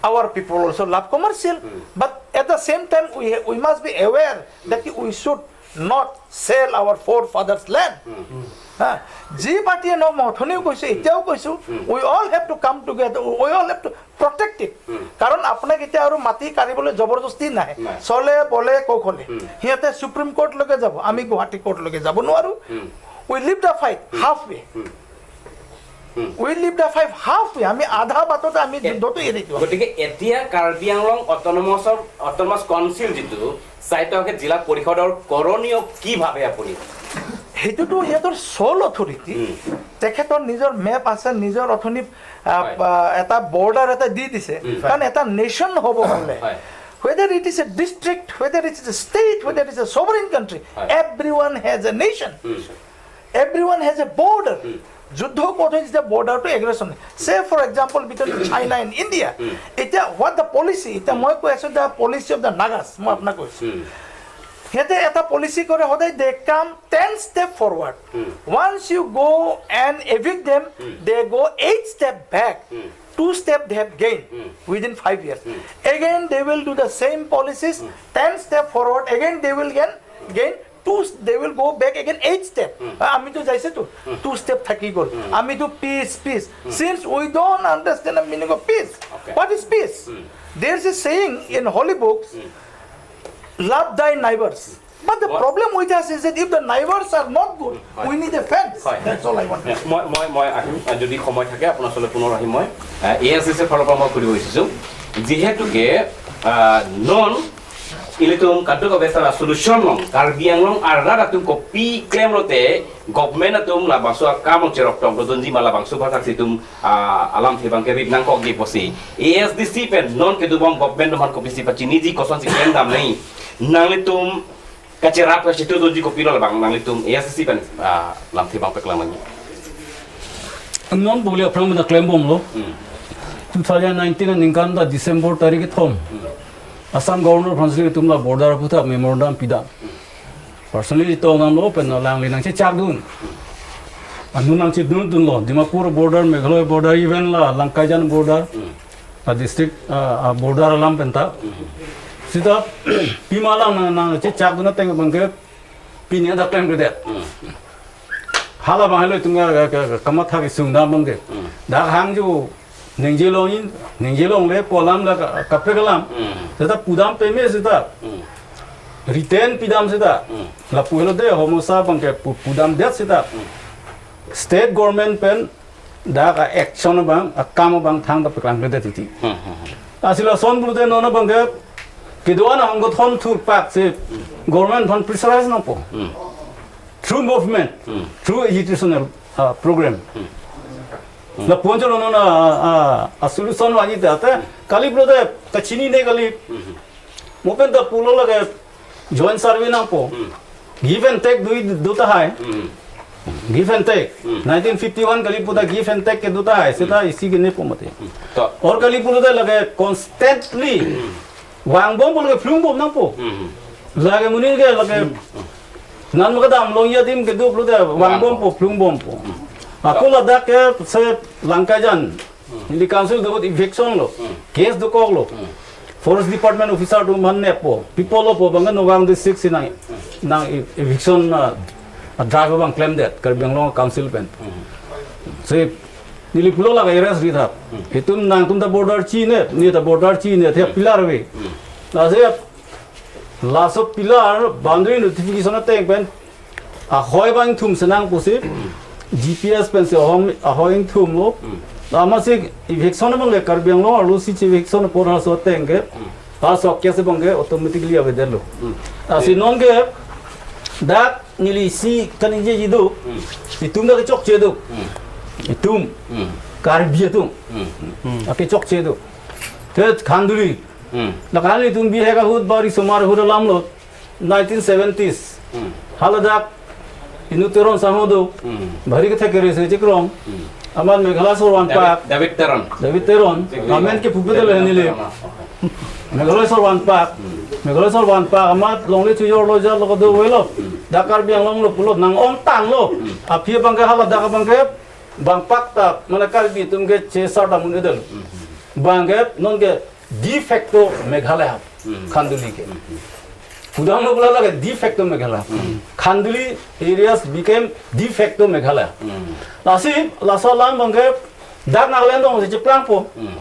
Our people also love commercial, but at the same time we we must be aware that we should not sell our forefathers' land. হা, যি পাৰ্টিয়ে নহওক, মই অথনিও কৈছো, এতিয়াও কৈছো, we all have to come together, we all have to protect it. কাৰণ আপোনাক এতিয়া আৰু মাটি কাঢ়িবলৈ জবৰদস্তি নাই। নাই। চলে বলে কৌশলে সিহঁতে চুপ্ৰিম কোৰ্টলৈকে যাব, আমি গুৱাহাটী কোৰ্টলৈকে যাব নোৱাৰো। We leave the fight halfway. We leave the fight halfway. আমি আধা বাটতে আমি যুদ্ধটো এৰি দিওঁ। গতিকে এতিয়া কাৰ্বি আংলং অট'নমাছৰ অট'নমাছ কাউন্সিল যিটো চাৰিটা জিলা পৰিষদৰ কৰণীয় কি ভাবে আপুনি? সেইটোতো সিহঁতৰ চল অথৰিটি। তেখেতৰ নিজৰ মেপ আছে, নিজৰ অথনি আহ, হয়। আহ, এটা বৰ্ডাৰ এটা দি দিছে। উম। কাৰণ এটা নেশ্যন হ'ব হ'লে, হয়। whether it is a district, whether it is a state, whether it is a sovereign country, হয়। Everyone has a nation. Everyone has a border. যুদ্ধ ক'ত হয়? যেতিয়া বৰ্ডাৰটো aggression. Say for example between China and India. এতিয়া what the policy? এতিয়া মই কৈ আছো the policy of the Nagas, মই আপোনাক কৈছো। সিহঁতে এটা পলিচি কৰে সদায়, they come ten step forward. Once you go and evict them, they go eight step back. Two step they have gained within five years. Again they will do the same policies, ten step forward, again they will gain, gain two, they will go back again eight step. আহ, আমিতো যাইছে তো, two step থাকি গ'ল। আমিতো পিচ পিচ। Since we don't understand the meaning of peace, Okay. What is peace? There is a saying in holy books, love thy neighbors. But the What? Problem with us is that if the neighbors are not good, we need a fence. হয়। That's all I want. মই মই মই আহিম, আহ, যদি সময় থাকে আপোনাৰ ওচৰলৈ পুনৰ আহিম মই। আহ, এ এছ ডি চিৰ ফালৰ পৰা মই সুধিব বিচাৰিছো, যিহেতুকে আহ, non ilitum kadokave solution along Karbi Anglong arat atum kopi klem lote government atum labangso akam cherok tong dodunji ma labangso bhatak situm, ah, alamthe abangke rit nangkokji pusi A S D C pen non kedobom government atum aphan kopisi pachiniji, kosonsi klem dam nangji, nanglitum kacherap kachethurdunji kopilo labang, nanglitum A S D C pen, ah, lamthe abang paklang nangji. Non boli aphrang mena klembomlo. Two thousand nineteen aningkan ta December tarik kethom, Assam Governor aphansi ilitum la border aphuthak memorandum pidam. Personally to namlo, pen alangli nangchechakdun. Anun nangchedundunlo. Dimapur border, Meghalaya border, even la Langkaijan border, la district, ah, ah, border alam penta. Sita pima lang nang, nangchechakdun ateng abangke pini adak klemkledet. Hala abang helo itum ka, ka, ka, kamathak isung dam abangke. Dak hangjo ningje longji, ningje longle pu alam la ka, kaprek alam. Seta pudam peme seta. Written pidam seta. Lapu helo de homosa abangke pu, pudamdet seta. State government pen dak a-action abang, akam abang thangta paklangkledet titi. Lasi lason pulote non abangke kedo-an ahong kothon thurpak si government aphan pressurize nangpo. Through movement, through agitational, uh, program. Lapu-an cholo non a, a, a solution vangji ta, te kali pulote kachinine kali. Mo pen ta pulo lake Joint survey nangpo. Hmm. Give and take do, do tahai. Hmm. Give and take. Hmm. Nineteen fifty-one kali puta give and take kedo tahai. Seta isi kenepo mati. Hmm. To. Or kali pulote lake constantly vangbompo, lake phlungbom nangpo. Hmm. Lake monit ke lake, hmm, non makadam longji adim kedo pulote vangbompo, phlungbompo. Hmm. Ako ladak ke se Langkaijan. Hmm. Neli council do eviction lo. Hmm. Case dokoklo. Hmm. Forest department officer atum aphan nepo. People lo po abang Nagaon district si nang, nang e-, eviction, uh, a drive abang klemdet Karbi Anglong council pen. Hmm. Si neli pulo lake arrest ri thap. Hmm. Itum nangtum ta border chine, ne ta border chine, the, hmm, pillar ave. Hmm. Lasi laso pillar boundary notification ateng pen ahoi abang ingthum si nang pusi G P S pensi ahom, ahoi ingthumlo. Hmm. Amatsi eviction abang ke Karbi Anglong arlo si eviction apor laso ateng ke, hmm, laso case abang ke automatically avedetlo. Hmm. Lasi, hmm, non ke dak neli si kaningjeji do. Hmm. Itum dak kechokche do. Hmm. Itum, hmm, Karbi atum, hmm, akechokche do. Te khanduli. Hmm. Lakan itum bihek ahut ba risomar ahut alamlo. Nineteen seventies. Hmm. Haladak inut Teron sangho do. Hmm. Bhari kethek kere se chekrong. Hmm. Amat Meghalaya sorvanpak. David, David Teron. David Teron. David Teron. Amen ke pupe de le nile. Meghalaya sorvanpak. Hmm. Meghalaya sorvanpak. Amat longle chujor lo jar lo kedo avelo. Hmm. Dak Karbi Anglong lo pulo nang-ongtanglo. Hmm. Aphi abang ke haladak abang ke bangpak ta mane Karbi atum ke chesar damun edel. Hmm. Abang ke non ke de facto Meghalaya. Hmm. Khanduli ke. Hmm. Pudamlo pula lake de facto Meghalaya. Hmm. Khanduli areas became de facto Meghalaya. Hmm. Lasi, laso alam abang ke dak Nagaland along si cheplangpo. Hmm.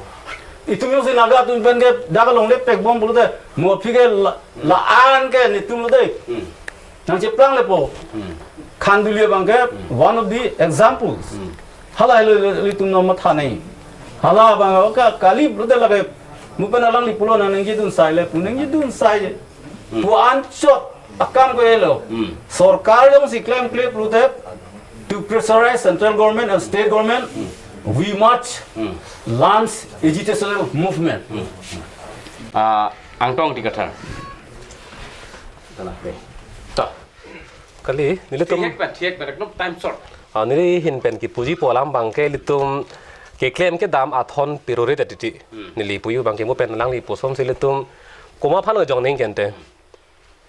Itum jongsi Naga atum pen ke dak along le pekbom pulote, mo aphi ke la, la-an ke netum lo de. Hmm. Nangcheplanglepo. Hmm. Khanduli abang ke, hmm, one of the examples. Hmm. Hala helo ilitum non matha nangji. Hala abang ke kali pulote lake mo pen alangli pulo nang nangjedun sai le, pu nangjedun sai. Hmm. Pu anchot akam ke lo. Hmm. Sorkar jongsi klemkle pulote to pressurize central government and state government, hmm, we must, hmm, launch agitational movement. Hmm. Ah, Angtong Dikathar. Kalang, deh. Ta. Kali, nelitum, thiek pen, thiek pen, ekdom time short. Ah, neli ahin pen kipuji pu alam abang ke ilitum keklem kedam athon pirore titi. Hmm. Neli puji abang ke mo pen alangli puson si ilitum komat aphan jong ning kente.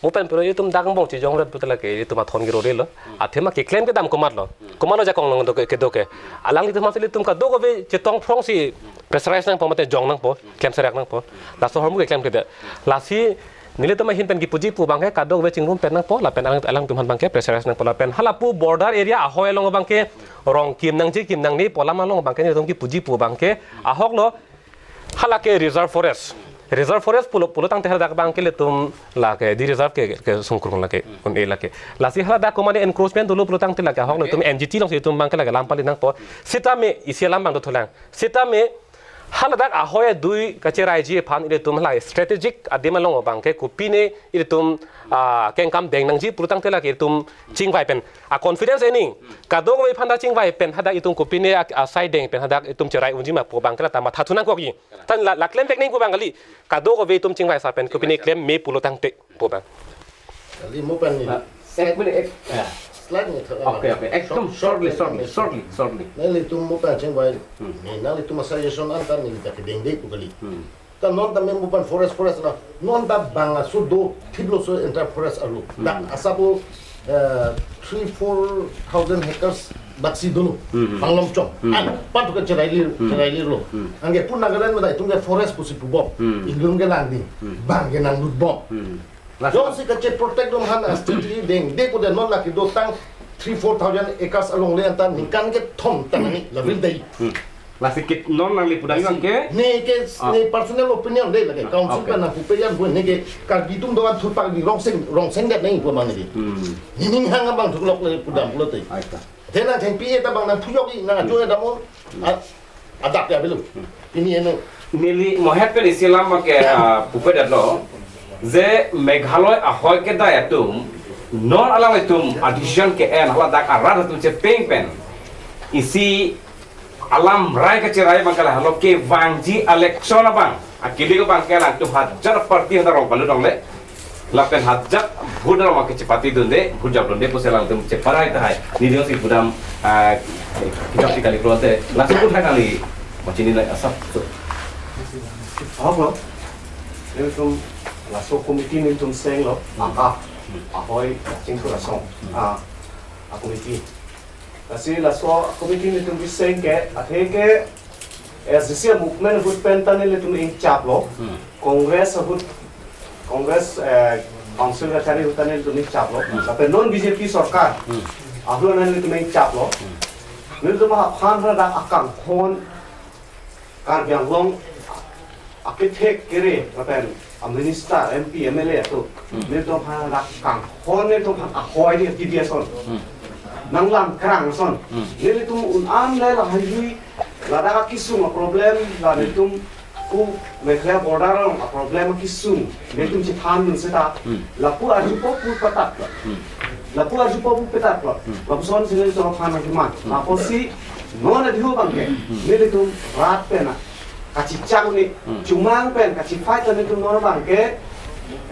Mo pen piro ilitum dak angbong chijong ret puta lake ilitum athon kirore lo. Hmm. Athema keklem kedam komatlo. Hmm. Komatlo jakong nang do ke, kedo ke. Alanglitum aphan si ilitum kadokave chetong phrong si pressurize nangpo mate jong nangpo, klem serak nangpo. Laso ahormu keklem kede. Lasi nelitum ahin pen kipuji pu abang ke kadokave chingrum pen nangpo, lapen alang, alangtum aphan abang ke pressurize nangpo lapen halapu border area ahoi along abang ke rong kim nangji kim nangne pu alam along abang ke nelitum kipuji pu abang ke ahok lo. Halake reserve forest. Reserve forest pulo, pulo tangte haladak abang ke ilitum lake de-reserve ke, ke sungkrung lake, un-e lake. Lasi haladak komatne encroachment dolo pulo tangte lake ahok lo itum N G T along si itum abang ke lake lam pali nangpo. Sitame isi alam abang dothulang. Sitame haladak ahoi adui kacheraiji aphan ilitum hala strategic adim along abang ke kopine ilitum, ah, kengkam deng nangji pulo tangte lake itum chingvai pen. A confidence ening. Kadokave aphan ta chingvai pen hadak itum kopine a, asai deng pen hadak itum cherai unji ma pu abang ke lata matha thu nangkokji. Tan la, la klem pek ning pu abang kali. Kadokave itum chingvai sa pen kopine klem me pulo tangte pu abang. Kali mo pen ni. Ah, ek minute, ek, ya. Slide ni tha. Okay, okay. Ekdom shortly, shortly, shortly, shortly. Nanglitum mo pen chingvai. Hmm. Ni nanglitum suggestion an ta neli ta kedengde pu kali. Hmm. Ta non ta me mo pen forest, forest la. Non ta bang aso do thiplo so entire forest arlo. Hmm. Dak asap, eh, three, four thousand hectares baksi dolo. Hmm. Panglong chong. Hmm. An, patu ke cherai lir, hmm, cherai lirlo. Hmm. Anke pun Nagaland meda itum ke forest pusi pubom. Hmm. Ingrum ke langding. Hmm. Bang ke nanglutbom. Hmm. Jongsi kache protect dun aphan a strategy dengde pu de non lake dotang three, four thousand acres along le anta ningkan kethom tangni lavil dei. Hmm. Lasi kit non nangli pudam abang ke? Ne ke, ah, ne personal opinion de lake. Ah, council, okay, pen nangpupe yan bu ne ke Karbi atum doan thurpak ni rongseng, rongseng det nang pu abang ne ke. Hmm. Nening hang abang thuklok le pudam pulote. Aita. Te nangthengpi eta abang nangphuyok-i nang ajo eta mo. A-, adap ya belum. Hmm. Pini eno. Neli mohet pen isi alam abang ke, ah, pupe detlo. Je Meghalaya ahoi kedai atum non alanglitum a decision ke-en haladak arat atum chepeng pen isi alam rai kacherai abang ke la halo kevangji election abang. Akili ke abang ke alangtum hajar party hadak rong palu dongle. Lapen hajak vote arong kechepatidunde, vote japdunde pusi alangtum cheparai tahai. Neli jongsi pudam, ah, kejapsi kali pulote, laso vote hai nangli machini nai asap so. Ahok lo. Nelitum laso committee nelitum senglo. Aka. Ahoi, chingku lasong. Ah, a committee. Lasi laso committee nelitum biseng ke, athe ke S D C movement ahut pen ta nelitum ingchaplo. Hmm. Congress ahut, Congress, eh, council kachari ahut ta nelitum ingchaplo. Hmm. Lapen non B J P sorkar. Hmm. Ahut nelitum ingchaplo. Hmm. Nelitum aphan hadak akanghon Karbi Anglong akethek kere lapen a minister, M P, M L A atum. Hmm. Nelitum aphan hadak kanghon nelitum aphan ahoi di, di dia son. Hmm. Nanglang krang son. Hmm. Nelitum un-an le lahaihui ladak akesung a problem la nelitum pu Meghalaya border along a problem akesung. Nelitum chethandun seta. Hmm. Lapu arjupo pu patat. Hmm. Lapu arjupo pu patat. Hmm. Lapuson si nelitum aphan ahiman. Hmm. Apotsi non adihu abangke. Hmm. Nelitum rat pen kachechak un-e, hmm, chumang pen kachefight ta nelitum non abangke,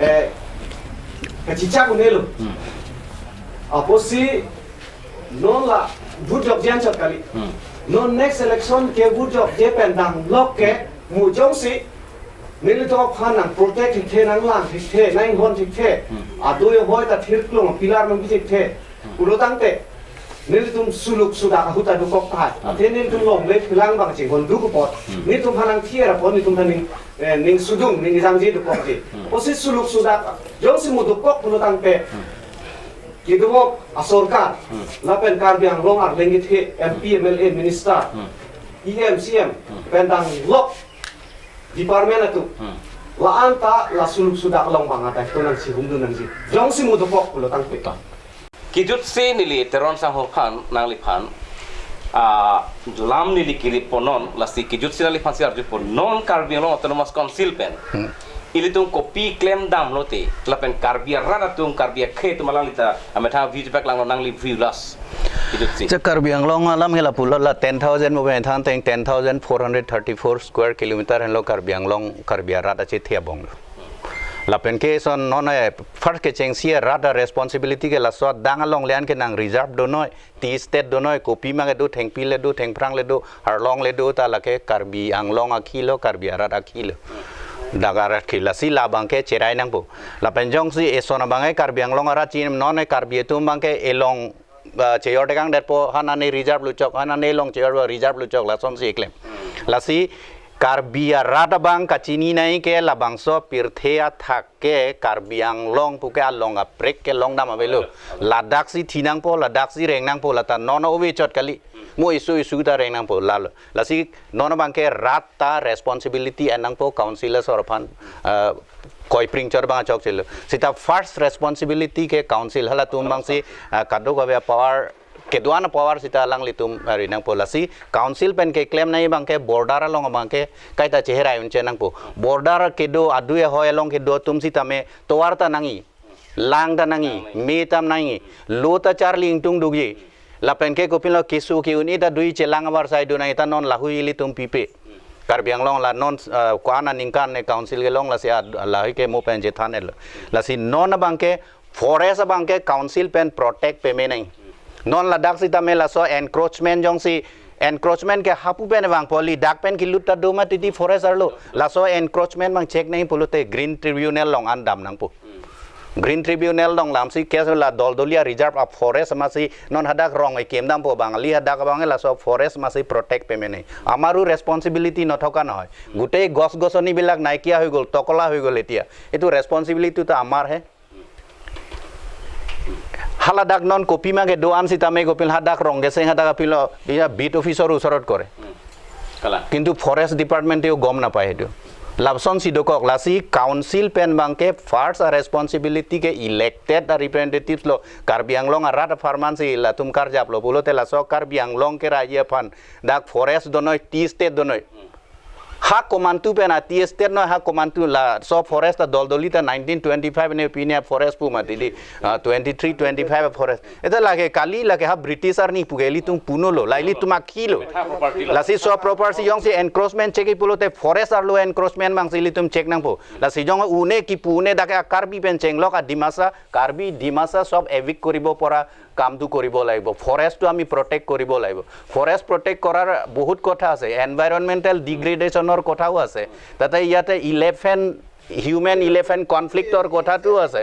eh, kachechak un-elo. Hmm. Apotsi non la vote jokje anchot kali. Hmm. Non next election ke vote jokje pen danglok ke mu jongsi nelitum aphan nangprotect thekthe, nanglang thekthe, nanghon thekthe. Hmm. Adui ahoi ta thirklong pillar nangbi thekthe. Pulo tangte, nelitum suluk sudak ahut ta dokok tahai. Hmm. Athe nelitum longle phelang abang chinghon duk apot. Hmm. Nelitum aphan nangthier apot nelitum aphan ning, eh, ning sudung, ning jangje dokokji. Hmm. Apotsi suluk sudak jongsi mu dokok pulo tangte. Hmm. Kedobok asorkar. Hmm. Lapen Karbi Anglong arleng kethe M P, M L A, minister. Hmm. E M, C M. Hmm. Pen danglok department atum. Hmm. La-an ta la suluk sudak along abang atai to nangchihumdun nangji. Jongsi mu dokok pulo tangte. Kejutsi neli Teron Sanghor aphan, nangliphan, ah, lam neli kiri ponon, lasi kejutsi nangliphan si arju ponon Karbi Anglong Autonomous Council pen. Hmm. Ilitum kopi klem damlote, lapen Karbi arat atum, Karbi akhei atum alangli ta amethang view chepaklanglo, nangli view last. Kejutsi. Che Karbi Anglong alam ke lapulo la ten thousand mo pen thang teng ten thousand four hundred thirty-four square kilometer henlo Karbi Anglong, Karbi arat achethe abong lo. Lapen ke son non, eh, first kechengsi rat a responsibility ke laso adang along le-an ke nang reserve donoi, tea estate donoi, kopima ke do, thengpi le do, thengphrang le do, arlong le do, ta lake Karbi Anglong akhei lo, Karbi arat akhei lo. Dak arat akhei, lasi labang ke cherai nangpo. Lapen jongsi eson abang ke Karbi Anglong arat chin non, eh, Karbi atum abang ke elong, ah, cheyor tekang detpo, hanane reserve luchok, hanane elong cheyor reserve luchok, lasonsi eklem. Lasi Karbi arat abang kachini nai ke labangso pirthe athak ke Karbi Anglong puke along aprek ke longdam avelo. Ladaksi thi nangpo, ladaksi reng nangpo, lata non ove chot kali. Mo isu isu ta reng nangpo lalo. Lasi non abang ke rat ta responsibility en nangpo council asor aphan, ah, koipring chor abang chokchelo. Seta first responsibility ke council halatum abangsi, ah, kadokave power kedo-an power seta alanglitum ari nangpo, lasi council pen keklem nai abang ke border along abang ke kaita cheherai unche nangpo. Border kedo adui ahoi along kedo atum sitame tovar ta nangji, lang ta nangji, me tam nangji, lo ta charli ingtung dukji. Lapen ke kopilo keso ke-un-e ta dui chelang avarsai do nangji, ta non lahui ilitum pipe. Karbi Anglong la non, eh, ko-an aningkan ne council kelong, lasi ad-, lahui ke mo pen chethan-etlo. Lasi non abang ke forest abang ke council pen protect peme nangji. Non ladak sitame laso encroachment jongsi, encroachment ke hapu pen vangpo, ladak pen kelut ta do mati di forest arlo. Laso encroachment abang check nangji pulote Green Tribunal along an dam nangpo. Green Tribunal along lamsi case la doldoli a-reserve a-forest masi non hadak rong ekim dampo, bang ali hadak abang laso forest masi protect peme nangji. Amaru responsibility nothoka nohoi. গোটেই গছ-গছনিবিলাক নাইকিয়া হৈ গ'ল, টকলা হৈ গ'ল এতিয়া। এইটো responsibility তো আমাৰ হে। Haladak non kopima kedo-an sitame kopil hadak rong keseng hadak apilo, iya beat officer osorot kore. Kalang. Kintu forest department-eyo gom napai hedu. Lapson si dokok, lasi council pen abang ke first a-responsibility ke elected a-representatives lo, Karbi Anglong arat apharman si latum karjaplo pulote laso Karbi Anglong ke raji aphan dak forest donoi, tea estate donoi. Ha komantu pen ati estate noi, ha komantu laso forest ta doldoli ta nineteen twenty-five ne pine forest pu mati di, ah, twenty-three, twenty-five forest. Ita lake kali lake ha British arni pu ke ilitum puno lo, la ilitum akhi lo. Lasi so property jongsi encroachment check pulote forest arlo encroachment abangsi ilitum check nangpo. Lasi jong une kipu une dak Karbi pen chenglok a Dimasa, Karbi Dimasa sob evict koribo pora কামটো কৰিব লাগিব। ফৰেষ্টটো আমি প্ৰটেক্ট কৰিব লাগিব। Forest protect কৰাৰ বহুত কথা আছে, এনভাইৰনমেণ্টেল ডিগ্ৰেডেশ্যনৰ কথাও আছে। তাতে ইয়াতে ইলেফেণ্ট হিউমেন ইলেফেণ্ট কনফ্লিক্টৰ কথাটো আছে।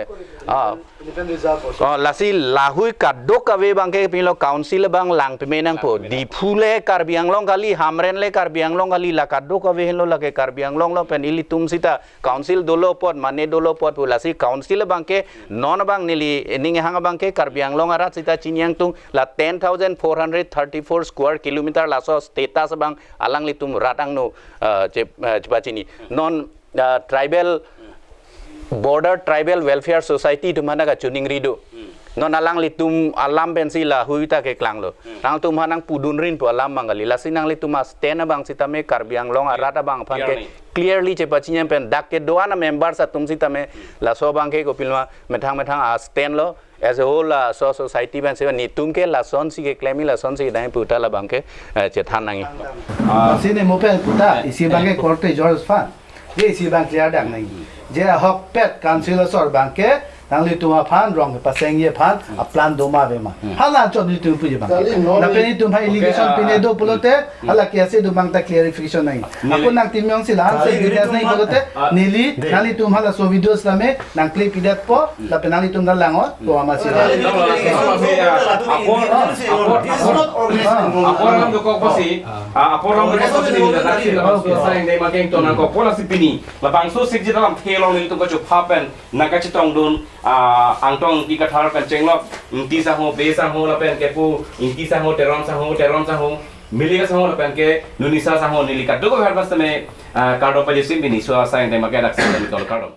অ। Elephant reserve also. O, lasi lahei kadokave abangke pilo council abang lang peme nangpo. Diphu le Karbi Anglong kali, Hamren le Karbi Anglong kali, la kadokave henlo lake Karbi Anglong lo pen ilitum sita council dolo apot, mane dolo apot pu, lasi council abangke non abang neli ning hang abangke Karbi Anglong arat sita chini ingtung la ten thousand four hundred thirty-four square kilometer laso status abang alanglitum rat angno, ah, che-, ah, chepachini. Non, ah, tribal border tribal welfare society atum aphan kachiningri do. Non alanglitum alam pensi lahei ta keklanglo. Nangtum aphan nangpudun rinpo alam abang kali. Lasi nanglitum a stand abang sitame Karbi Anglong arat abang aphan ke clearly chepachini pen dak kedo-an a members atum sitame laso abangke kopilma methang methang a stand lo. As a whole laso society pen sitame netum ke lasonsi keklem-i lasonsi dai puta labangke, eh, chethan nangji. Ah. Sini mo pen puta, isi abangke korte George aphan. Je isi abang clear dak nangji. Je ahokpet council asor abangke nanglitum aphan rong pasengji aphan a plan doma avema. Hala chot nelitum puji abang. Kali non lapen nelitum aphan allegation, okay, ah, pine do pulote, hala ke ase do abang ta clarification nangji. Neli ako nangtim jongsi la-ansi kali bidas nelitum nangji aphan pulote, ah, neli, de, nanglitum halaso video sitame nang play pidetpo, lapen nanglitum ta lang-o, to ama si. Apor, apor, apor, apor alam dokok pusi, ah, apor alam dokok pusi, neli dak si, okay, sai ne makeng to nangkok pu lasi pini. Labangso sikji alam thelong nelitum kachopha pen nangkachetongdun, ah, Angtong Ingti Kathar pen chenglok, Ingti sangho, Bey sangho lapen kepu, Ingti sangho, Teron sangho, Teron sangho, Milik sangho lapen ke Nunisa sangho, neli kadokave aphan sitame, ah, kardom pajirsi pini, so asai ne makeng dak si kardom.